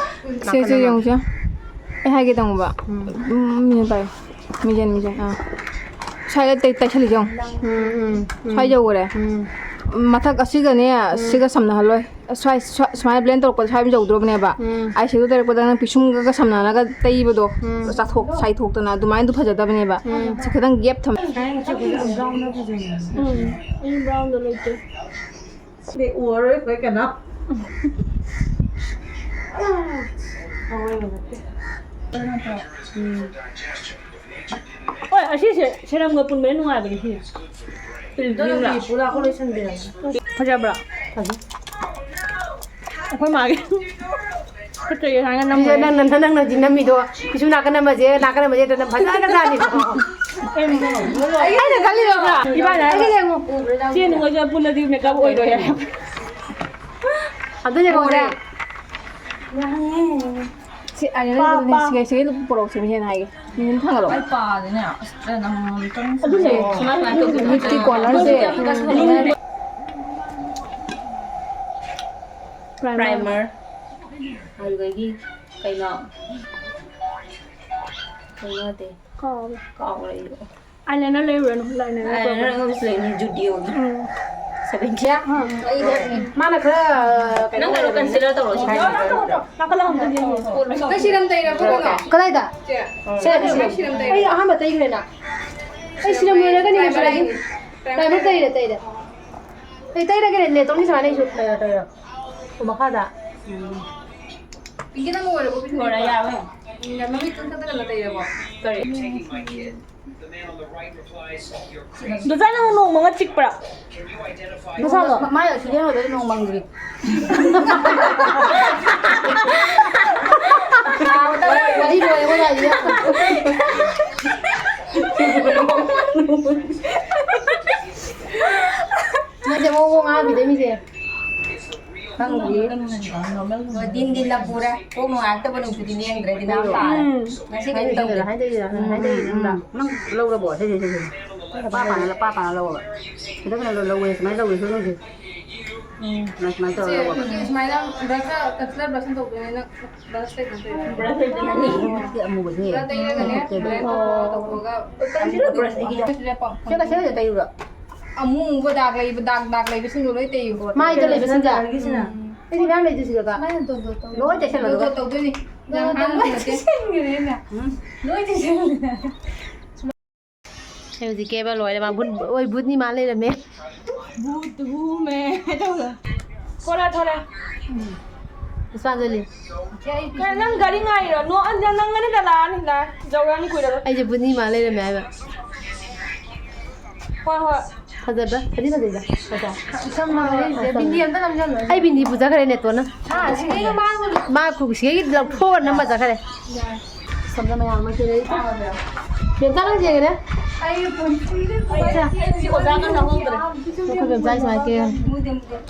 ꯁꯦ, ꯁꯦ, ꯌꯦꯡꯉꯨꯁꯦ꯫ ꯑꯩ ꯍꯥꯏꯒꯦ ꯇꯧꯕ꯫ ꯎꯝ꯫ ꯎꯝ, ꯃꯤꯅ ꯄꯥꯏꯌꯨ꯫ ꯃꯤꯖꯦꯟ, ꯃꯤꯖꯦꯟ, ꯑꯥ꯫ ꯁ꯭ꯋꯥꯏꯗ ꯇꯩ-, ꯇꯩꯁꯜꯂꯤꯁꯦ ꯌꯦꯡꯉꯨ꯫ ꯎꯝ, ꯎꯝ, ꯎꯝ꯫ ꯁ꯭ꯋꯥꯏ ꯌꯧꯈꯔꯦ꯫ ꯎꯝ꯫ ꯃꯊꯛ ꯑꯁꯤꯒꯅꯦ, ꯎꯝ꯫ ꯁꯤꯒ ꯁꯝꯅꯍꯜꯂꯣꯏ꯫ ꯁ꯭ꯋꯥꯏ-, ꯁ꯭ꯋꯥꯏ-, ꯁꯨꯃꯥꯏꯅ blend ꯇꯧꯔꯛꯄꯗ ꯁ꯭ꯋꯥꯏ ꯑꯗꯨꯝ ꯌꯧꯗ꯭ꯔꯣꯕꯅꯦꯕ꯫ ꯎꯝ꯫ Eye shadow ꯇꯩꯔꯛꯄꯗ ꯅꯪ ꯄꯤꯁꯨꯝꯒꯒ ꯁꯝꯅꯍꯜꯂꯒ ꯇꯩꯕꯗꯣ, ꯎꯝ꯫ ꯆꯥꯊꯣꯛ-, ꯆꯥꯏꯊꯣꯛꯇꯅ ꯑꯗꯨꯃꯥꯏꯅꯗꯣ ꯐꯖꯗꯕꯅꯦꯕ꯫ ꯎꯝ꯫ ꯁꯤ ꯈꯤꯇꯪ gap ꯊꯝ-, ꯁꯨꯃꯥꯏꯅ ꯆꯠꯄꯁꯦ ꯌꯥꯝ brown ꯗ ꯐꯖꯩꯌꯦ꯫ ꯎꯝ꯫ ꯑꯩ brown ꯗ ꯂꯩꯇꯦ꯫ ꯁꯤꯗꯤ ꯎꯔꯔꯣꯏ ꯑꯩꯈꯣꯏ ꯀꯅꯥ꯫ ꯎꯝ꯫ ꯍꯣꯏ, ꯑꯁꯤꯁꯦ ꯁꯦꯔꯝꯒ ꯄꯨꯟꯕꯅ ꯅꯨꯡꯉꯥꯏꯕꯅꯤ ꯁꯤꯁꯦ꯫ ꯄꯨꯂꯥ ꯂꯣꯏꯁꯟꯕꯤꯔꯒꯦ꯫ ꯐꯖꯕ꯭ꯔꯥ? ꯐꯖꯩ꯫ ꯑꯩꯈꯣꯏ ꯃꯥꯒꯤ ꯐꯠꯇ꯭ꯔꯦ ꯍꯥꯏꯅ ꯅꯝꯃꯦ꯫ ꯅꯪꯅ, ꯅꯪꯅ ꯍꯧꯖꯤꯛ ꯅꯝꯃꯤꯗꯣ ꯀꯩꯁꯨ ꯅꯥꯀꯟ ꯅꯝꯃꯁꯦ, ꯅꯥꯀꯟ ꯅꯝꯃꯁꯦ ꯅꯝ ꯐꯖꯅ ꯖꯥꯠꯅꯤꯀꯣ꯫ ꯑꯩꯅ ꯈꯜꯂꯤꯕ ꯏꯕꯥꯅꯤ ꯍꯥꯏꯕ꯫ ꯑꯩꯒꯤꯗꯤ ꯑꯃꯨꯛ ꯆꯦ ꯅꯨꯡꯒꯁꯨ ꯄꯨꯜꯂꯗꯤ makeup ꯑꯣꯏꯔꯣꯏ ꯍꯥꯏ꯫ ꯑꯗꯨꯅꯦ ꯎꯔꯦ꯫ ꯁꯤ ꯑꯥꯏꯂꯥꯏꯅꯔ ꯄꯥ, ꯄꯥ꯫ ꯁꯤꯒ, ꯁꯤꯒ ꯄꯨꯔꯛꯁꯦ ꯃꯤꯁꯦꯅ ꯍꯥꯏꯒꯦ꯫ ꯃꯤꯅ ꯊꯥꯡꯒꯠꯂꯣ꯫ ꯑꯩ ꯄꯥꯗꯤꯅꯦ, ꯑꯁ, ꯅꯪ ꯑꯃꯨꯛꯇꯪ ꯑꯗꯨꯅꯦ꯫ ꯁꯨꯃꯥꯏ, ꯁꯨꯃꯥꯏꯅ ꯇꯧꯗꯣꯏꯅꯦ꯫ ꯃꯤꯠꯀꯤ corner ꯁꯦ꯫ Primer꯫ Primer꯫ ꯑꯗꯨꯗꯒꯤ ꯀꯩꯅꯣ? ꯀꯩꯅꯣ ꯅꯠꯇꯦ꯫ ꯀꯥꯎꯔꯦ꯫ ꯀꯥꯎꯔꯦ ꯑꯩꯁꯨ꯫ Eyeliner ꯂꯩꯔꯨꯔꯅꯨ, eyeliner ꯑꯥꯏꯂꯥꯏꯅꯔ ꯄꯨꯔꯛꯄꯅꯦ꯫ ꯑꯉꯧꯕꯁꯨ ꯂꯩꯅꯤ, Judio ꯒꯤ꯫ ꯎꯝ꯫ Seventy꯫ ꯎꯝ꯫ ꯃꯥꯅ ꯈꯔ ꯀꯩꯅꯣ ꯅꯪ ꯀꯩꯅꯣ ꯑꯣꯏꯕꯅꯤ꯫ Concealer ꯇꯧꯔꯣ ꯁꯤ꯫ ꯅꯥꯀꯜꯂꯣꯝꯗ ꯌꯦꯡꯉꯣ꯫ ꯅꯪ ꯁꯤꯔꯝ ꯇꯩꯔꯕꯣ ꯀꯩꯅꯣ? ꯀꯗꯥꯏꯗ? ꯁꯦ꯫ ꯁꯦ, ꯁꯦ꯫ ꯅꯪ ꯁꯤꯔꯝ ꯇꯩꯔꯕꯣ? ꯑꯩ ꯑꯍꯥꯟꯕ ꯇꯩꯈ꯭ꯔꯦꯅ꯫ ꯑꯩ ꯁꯤꯔꯝ ꯂꯣꯏꯔꯒꯅꯤ ꯉꯁꯥꯏ꯫ Primer ꯇꯩꯔꯦ, ꯇꯩꯔꯦ꯫ ꯑꯩ ꯇꯩꯔꯒꯦ, ꯅꯦ, ꯇꯧꯅꯤ ꯁꯨꯃꯥꯏꯅ ꯑꯩꯁꯨ꯫ ꯇꯩꯔꯣ, ꯇꯩꯔꯣ꯫ ꯑꯣ, ꯃꯈꯥꯗ꯫ ꯄꯤꯡꯀꯤ ꯅꯪ ꯂꯣꯏꯔꯕꯣ? ꯂꯣꯏꯔꯦ, ꯌꯥꯔꯦ꯫ ꯎꯝ, ꯃꯃꯤꯠ ꯀꯟ ꯀꯟ ꯀꯟ ꯇꯩꯔꯕꯣ? ꯀꯔꯤ? ꯗꯣꯖꯥ, ꯅꯪ ꯅꯣꯡ ꯃꯪꯉ ꯆꯤꯛꯄ꯭ꯔꯥ? ꯃꯁꯥꯗꯣ? ꯃꯥꯏ ꯑꯁꯤꯗꯤ ꯍꯧꯖꯤꯛ ꯅꯣꯡ ꯃꯪꯗ꯭ꯔꯤ꯫ ꯋꯥꯔꯤ ꯂꯣꯏꯔꯦ, ꯋꯥꯔꯤ꯫ ꯃꯣꯏꯁꯦ ꯃꯑꯣꯡ ꯃꯑꯣꯡ ꯉꯥꯡꯕꯤꯗꯣꯏ ꯃꯤꯁꯦ꯫ ꯈꯪꯗ꯭ꯔꯤ꯫ ꯗꯤꯟ ꯗꯤꯟ ꯅꯄꯨꯔꯦ꯫ ꯀꯣꯛ ꯅꯨꯡꯉꯥꯏꯔꯛꯇꯕ ꯅꯨꯃꯤꯠꯇꯨꯗꯤ ꯂꯦꯡꯗ꯭ꯔꯦ, ꯗꯤꯅꯥ ꯇꯥꯔꯦ꯫ ꯎꯝ꯫ ꯉꯁꯤ ꯀꯩꯝ ꯇꯧꯗꯦ꯫ ꯍꯥꯏꯗꯣꯏꯔꯥ, ꯍꯥꯏꯗꯣꯏꯔꯥ, ꯎꯝ, ꯅꯪ ꯎꯝ, ꯂꯧꯔꯕꯣ? ꯁꯦ, ꯁꯦ, ꯁꯦ, ꯁꯦ꯫ ꯄꯥ ꯄꯥꯅ ꯄꯥ ꯄꯥꯅ ꯂꯧꯑꯣꯕ꯫ ꯈꯤꯇꯪ ꯈꯤꯇꯪ ꯂꯧ- ꯂꯧꯋꯦ, ꯁꯨꯃꯥꯏꯅ ꯂꯧꯋꯦ, ꯁꯨꯝ ꯂꯧꯁꯦ꯫ ꯎꯝ꯫ ꯁꯨꯃꯥꯏ- ꯁꯨꯃꯥꯏꯅ ꯇꯧꯔ ꯂꯧꯑꯣꯕ꯫ ꯁꯨꯃꯥꯏꯅ ꯕ꯭ꯔꯁ ꯇꯧꯔ ꯕ꯭ꯔꯁ ꯇꯧꯗꯣꯏꯅꯦ ꯅꯪ꯫ ꯕ꯭ꯔꯁ ꯂꯩꯇꯅ ꯇꯧꯔꯤꯅꯦ꯫ ꯕ꯭ꯔꯁ ꯂꯩꯇꯅꯅꯤ꯫ ꯁꯤ ꯑꯃꯨꯕꯁꯦ꯫ ꯕ꯭ꯔꯁ ꯇꯩꯔꯒꯅꯦ, ꯁꯨꯃꯥꯏꯅ ꯇꯧꯔꯒ ꯇꯧꯊꯣꯛꯑꯒ ꯀꯟꯁꯤꯂꯔ ꯕ꯭ꯔꯁ ꯑꯩꯒꯤꯗꯤ꯫ ꯁꯤꯗ ꯄꯝ- ꯁꯤꯗ ꯀꯩꯁꯨ ꯂꯩꯇꯦ, ꯇꯩꯔꯨꯔꯣ? ꯑꯃꯨꯕ ꯗꯥꯛ ꯂꯩꯕ, ꯗꯥꯛ, ꯗꯥꯛ ꯂꯩꯕꯁꯤꯡꯗꯣ ꯂꯣꯏ ꯇꯩꯌꯨꯀꯣ꯫ ꯃꯥꯏꯗ ꯂꯩꯕꯁꯤꯡꯁꯦ? ꯎꯝ꯫ ꯑꯩꯗꯤ ꯃꯌꯥꯝ ꯂꯩꯗꯣꯏꯁꯤꯗ꯫ ꯁꯨꯃꯥꯏꯅ ꯗꯣꯠ ꯗꯣꯠ ꯇꯧ-, ꯂꯣꯏ ꯇꯩꯁꯜꯂꯣ, ꯗꯣꯠ ꯑꯗꯨꯒ꯫ ꯗꯣꯠ ꯇꯧꯗꯣꯏꯅꯤ꯫ ꯌꯥꯝ ꯅꯪ ꯍꯥꯡꯕ ꯂꯣꯏ ꯅꯠꯇꯦ꯫ ꯇꯩꯁꯟꯈ꯭ꯔꯦꯅꯦ꯫ ꯎꯝ꯫ ꯂꯣꯏ ꯇꯩꯁꯟꯈ꯭ꯔꯦ꯫ ꯑꯩ ꯍꯧꯖꯤꯛ ꯀꯦꯕ ꯂꯣꯏꯔꯦ, ꯃꯥ ꯚꯨꯠ, ꯑꯣꯏ, ꯚꯨꯠꯅꯤ ꯃꯥ ꯂꯩꯔꯝꯃꯦ꯫ ꯊꯣꯔꯛꯑꯦ, ꯊꯣꯔꯛꯑꯦ꯫ ꯄꯨꯁꯄꯥꯟꯖꯂꯤ꯫ ꯀꯩꯅꯣ, ꯅꯪ ꯒꯥꯔꯤ ꯉꯥꯏꯔꯤꯔꯣ? ꯅꯣ, ꯑꯟ-, ꯅꯪ ꯒꯥꯔꯤꯗ ꯂꯥꯛꯑꯅꯤ, ꯂꯥꯛꯑꯦ꯫ ꯌꯧꯔꯛꯑꯅꯤ ꯀꯨꯏꯔꯔꯣꯏ꯫ ꯑꯩꯁꯦ ꯕꯨꯅꯤ ꯃꯥ ꯂꯩꯔꯝꯃꯦ ꯍꯥꯏꯕ꯫ ꯍꯣꯏ, ꯍꯣꯏ꯫ ꯐꯖꯕ꯭ꯔꯥ? ꯐꯗꯤ ꯐꯖꯩꯗ꯫ ꯐꯖ-, ꯁꯝ ꯂꯣꯏꯔꯦ, ꯁꯝ ꯕꯤꯟꯗꯤ ꯑꯝꯇ ꯅꯝꯖꯜꯂꯣ꯫ ꯑꯩ ꯕꯤꯟꯗꯤ ꯄꯨꯖꯈ꯭ꯔꯦ ꯅꯦꯇꯣꯟꯅ꯫ ꯍꯥ, ꯁꯤꯗꯩꯗ ꯃꯥꯡꯉꯨ꯫ ꯃꯥ ꯈꯨ-, ꯁꯤꯗꯒꯤ ꯂꯧꯊꯣꯛꯑ ꯅꯝꯃ ꯆꯠꯈ꯭ꯔꯦ꯫ ꯌꯥꯔꯦ꯫ ꯁꯣꯝꯗ ꯃꯌꯥꯝ ꯑꯃ ꯁꯤꯗꯩ ꯇꯥꯕ꯭ꯔꯥ? ꯕꯦꯝꯆꯥ ꯅꯪ ꯌꯦꯡꯉꯦꯅꯦ? ꯑꯩ ꯄꯨꯟꯁꯤꯗ ꯑꯩꯁꯦ ꯑꯩꯁꯦ ꯑꯣꯖꯥꯒ ꯆꯪꯍꯧꯗ꯭ꯔꯦ꯫ ꯑꯩꯈꯣꯏ ꯕꯦꯝꯆꯥ ꯁꯨꯃꯥꯏꯅ ꯀꯦ-,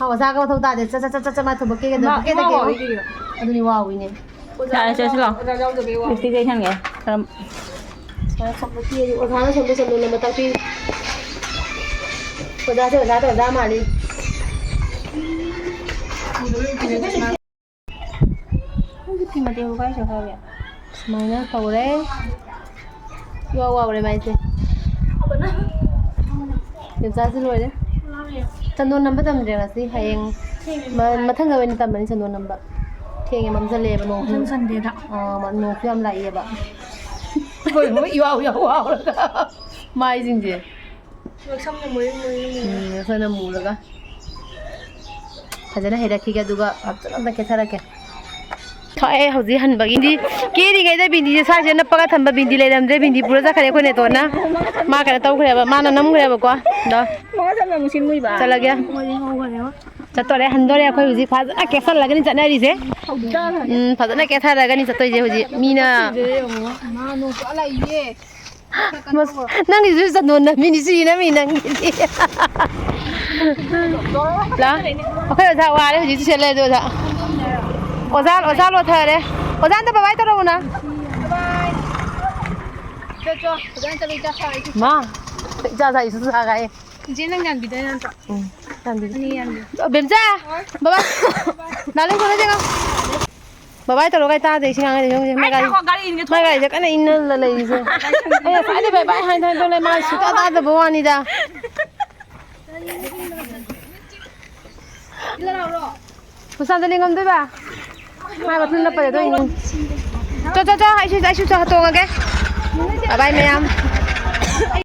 ꯃꯥ ꯑꯣꯖꯥꯒ ꯃꯊꯧ ꯇꯥꯗꯦ꯫ ꯆꯠ, ꯆꯠ, ꯆꯠ, ꯆꯠ, ꯆꯠ, ꯃꯥ ꯊꯕꯛ ꯀꯦꯒꯗꯕ꯫ ꯃꯥ ꯀꯦꯗ ꯏꯃꯥ ꯀꯦ-, ꯍꯣꯏ꯫ ꯑꯗꯨꯅꯤ ꯋꯥꯎꯋꯤꯅꯦ꯫ ꯌꯥꯔꯦ, ꯆꯠꯁꯤꯂꯥꯎ꯫ ꯑꯣꯖꯥ ꯌꯥꯎꯗꯕꯩ ꯋꯥ꯫ ꯂꯤꯞꯁꯇꯤꯛ ꯇꯩꯁꯟꯒꯦ꯫ ꯀꯔꯝ- ꯁꯨꯃꯥꯏꯅ ꯁꯣꯝꯗ ꯀꯦꯔꯤ, ꯑꯣꯖꯥꯅ ꯁꯣꯝꯗ ꯆꯟꯗꯣꯟ ꯅꯝꯕ ꯇꯥꯛꯄꯤ꯫ ꯑꯣꯖꯥꯁꯦ ꯑꯣꯖꯥ ꯑꯣꯖꯥ ꯃꯥꯜꯂꯤ꯫ ꯅꯪꯒꯤ ꯐꯤ ꯃꯇꯦꯛ ꯀꯥꯏ ꯆꯠꯈ꯭ꯔꯒꯦ? ꯁꯨꯃꯥꯏꯅ ꯇꯧꯔꯦ꯫ ꯏꯋꯥ ꯋꯥꯎꯔꯦ ꯃꯥꯏꯁꯦ꯫ ꯌꯣꯡꯆꯥꯛꯁꯦ ꯂꯣꯏꯔꯦ꯫ ꯆꯟꯗꯣꯟ ꯅꯝꯕ ꯇꯝꯗ꯭ꯔꯦ ꯉꯁꯤ꯫ ꯍꯌꯦꯡ ꯃ-, ꯃꯊꯪꯗ ꯑꯣꯏꯅ ꯇꯝꯃꯅꯤ ꯆꯟꯗꯣꯟ ꯅꯝꯕ꯫ ꯊꯦꯡꯉꯦ, ꯃꯝꯁꯤꯜꯂꯛꯑꯦꯕ ꯅꯣꯡꯁꯨ꯫ ꯃꯊꯪ ꯁꯟꯗꯦꯗ꯫ ꯑꯥ, ꯃ-, ꯅꯣꯡꯁꯨ ꯌꯥꯝ ꯂꯥꯛꯑꯦꯕ꯫ ꯂꯣꯏꯅꯃꯛ ꯏꯋꯥꯎ ꯏꯋꯥꯎ ꯋꯥꯎꯔꯒ ꯃꯥꯏꯁꯤꯡꯁꯦ꯫ ꯁꯝꯅ ꯃꯨꯔꯤ ꯃꯨꯔꯤ ꯃꯨꯔꯤ꯫ ꯎꯝ, ꯁꯝꯅ ꯃꯨꯔꯒ꯫ ꯐꯖꯅ ꯍꯩꯔꯛꯈꯤꯒꯦ, ꯑꯗꯨꯒ ꯐꯖꯅ ꯑꯝꯇ ꯀꯦꯊꯔꯛꯀꯦ꯫ ꯊꯣꯛꯑꯦ ꯍꯧꯖꯤꯛ ꯍꯟꯕꯒꯤꯗꯤ꯫ ꯀꯦꯔꯤꯉꯩꯗ ꯕꯤꯟꯗꯤꯁꯦ ꯁ꯭ꯋꯥꯏꯁꯤꯗ ꯅꯞꯄꯒ ꯊꯝꯕ ꯕꯤꯟꯗꯤ ꯂꯩꯔꯝꯗ꯭ꯔꯦ, ꯕꯤꯟꯗꯤ ꯄꯨꯔ ꯆꯠꯈ꯭ꯔꯦ ꯑꯩꯈꯣꯏ ꯅꯦꯇꯣꯟꯅ꯫ ꯃꯥ ꯀꯩꯅꯣ ꯇꯧꯈ꯭ꯔꯦꯕ, ꯃꯥꯅ ꯅꯝꯈ꯭ꯔꯦꯕꯀꯣ꯫ ꯑꯗꯣ ꯃꯉꯥ ꯆꯠꯂ ꯃꯨꯁꯤꯟ ꯃꯨꯏꯕ꯫ ꯆꯠꯂꯒꯦ꯫ ꯆꯠꯇꯣꯔꯦ, ꯍꯟꯗꯣꯔꯦ꯫ ꯑꯩꯈꯣꯏ ꯍꯧꯖꯤꯛ ꯐꯖꯅ ꯀꯦꯁꯜꯂꯒꯅꯤ ꯆꯠꯅꯔꯤꯁꯦ꯫ ꯎꯝ, ꯐꯖꯅ ꯀꯦꯊꯔꯒꯅꯤ ꯆꯠꯇꯣꯏꯁꯦ ꯍꯧꯖꯤꯛ꯫ ꯃꯤꯅ ꯃꯥ ꯅꯣꯡ ꯆꯨꯔꯛꯑ ꯂꯥꯛꯏꯌꯦ꯫ ꯃꯁ-, ꯅꯪꯒꯤꯁꯨ ꯆꯟꯗꯣꯟ ꯅꯝꯃꯤꯅꯤ, ꯁꯤ ꯅꯝꯃꯤ ꯅꯪꯒꯤꯗꯤ꯫ ꯂꯥ, ꯑꯩꯈꯣꯏ ꯑꯣꯖꯥ ꯋꯥꯔꯦ ꯍꯧꯖꯤꯛ, ꯇꯨꯏꯁꯟ ꯂꯩꯔꯦ ꯑꯣꯖꯥ꯫ ꯑꯣꯖꯥ, ꯑꯣꯖꯥ ꯂꯣꯊꯔꯦ꯫ ꯑꯣꯖꯥ ꯑꯝꯇ bye bye ꯇꯧꯔꯛꯎꯅ꯫ ꯃꯥ꯫ ꯏꯆꯥ ꯁꯥꯏꯁꯨ ꯁꯥꯒꯥꯏ꯫ ꯏꯆꯦ, ꯅꯪ ꯌꯥꯟꯕꯤꯗꯣꯏ ꯅꯠꯇ꯭ꯔꯣ? ꯎꯝ, ꯌꯥꯟꯕꯤꯒꯦ꯫ ꯑꯅꯤ ꯌꯥꯟꯕꯤꯌꯨ꯫ ꯑꯣ, ꯕꯦꯝꯆꯥ! ꯕꯕꯥ! ꯗꯥꯔꯂꯤꯡ, ꯁꯣꯝꯗ ꯌꯦꯡꯉꯣ꯫ ꯕꯕꯥ ꯇꯧꯔꯣ ꯀꯥꯏ ꯇꯥꯗꯦ, ꯏꯁꯤꯡ ꯍꯥꯡꯉꯦ, ꯌꯦꯡꯉꯣ, ꯃꯥꯏ ꯒꯥꯔꯤ, ꯉꯥꯏꯈꯣꯀꯣ, ꯒꯥꯔꯤ ꯏꯟꯒꯦ ꯃꯥꯏ ꯊꯣꯛꯂꯦ꯫ ꯒꯥꯔꯤꯁꯦ ꯀꯟꯅ ꯏꯟꯅ ꯂꯩꯔꯤꯁꯦ꯫ ꯑꯩ ꯉꯁꯥꯏꯗꯩ ꯕꯥꯏ ꯕꯥꯏ ꯍꯥꯏ ꯍꯥꯏ ꯇꯧ ꯂꯩ, ꯃꯥ ꯁꯨꯡꯇꯥ ꯇꯥꯗꯕ ꯋꯥꯅꯤꯗ꯫ ꯄꯨꯁꯥꯟꯗ ꯂꯦꯡꯉꯝꯗꯣꯏꯕ? ꯃꯥ ꯃꯊꯟ ꯅꯞꯄ ꯌꯥꯗꯣꯏꯅꯤ꯫ ꯆꯣ, ꯆꯣ, ꯆꯣ, ꯑꯩꯁꯨ, ꯑꯩꯁꯨ ꯆꯣ, ꯇꯣꯡꯉꯒꯦ꯫ ꯕꯥꯏ ꯕꯥꯏ ꯃꯌꯥꯝ꯫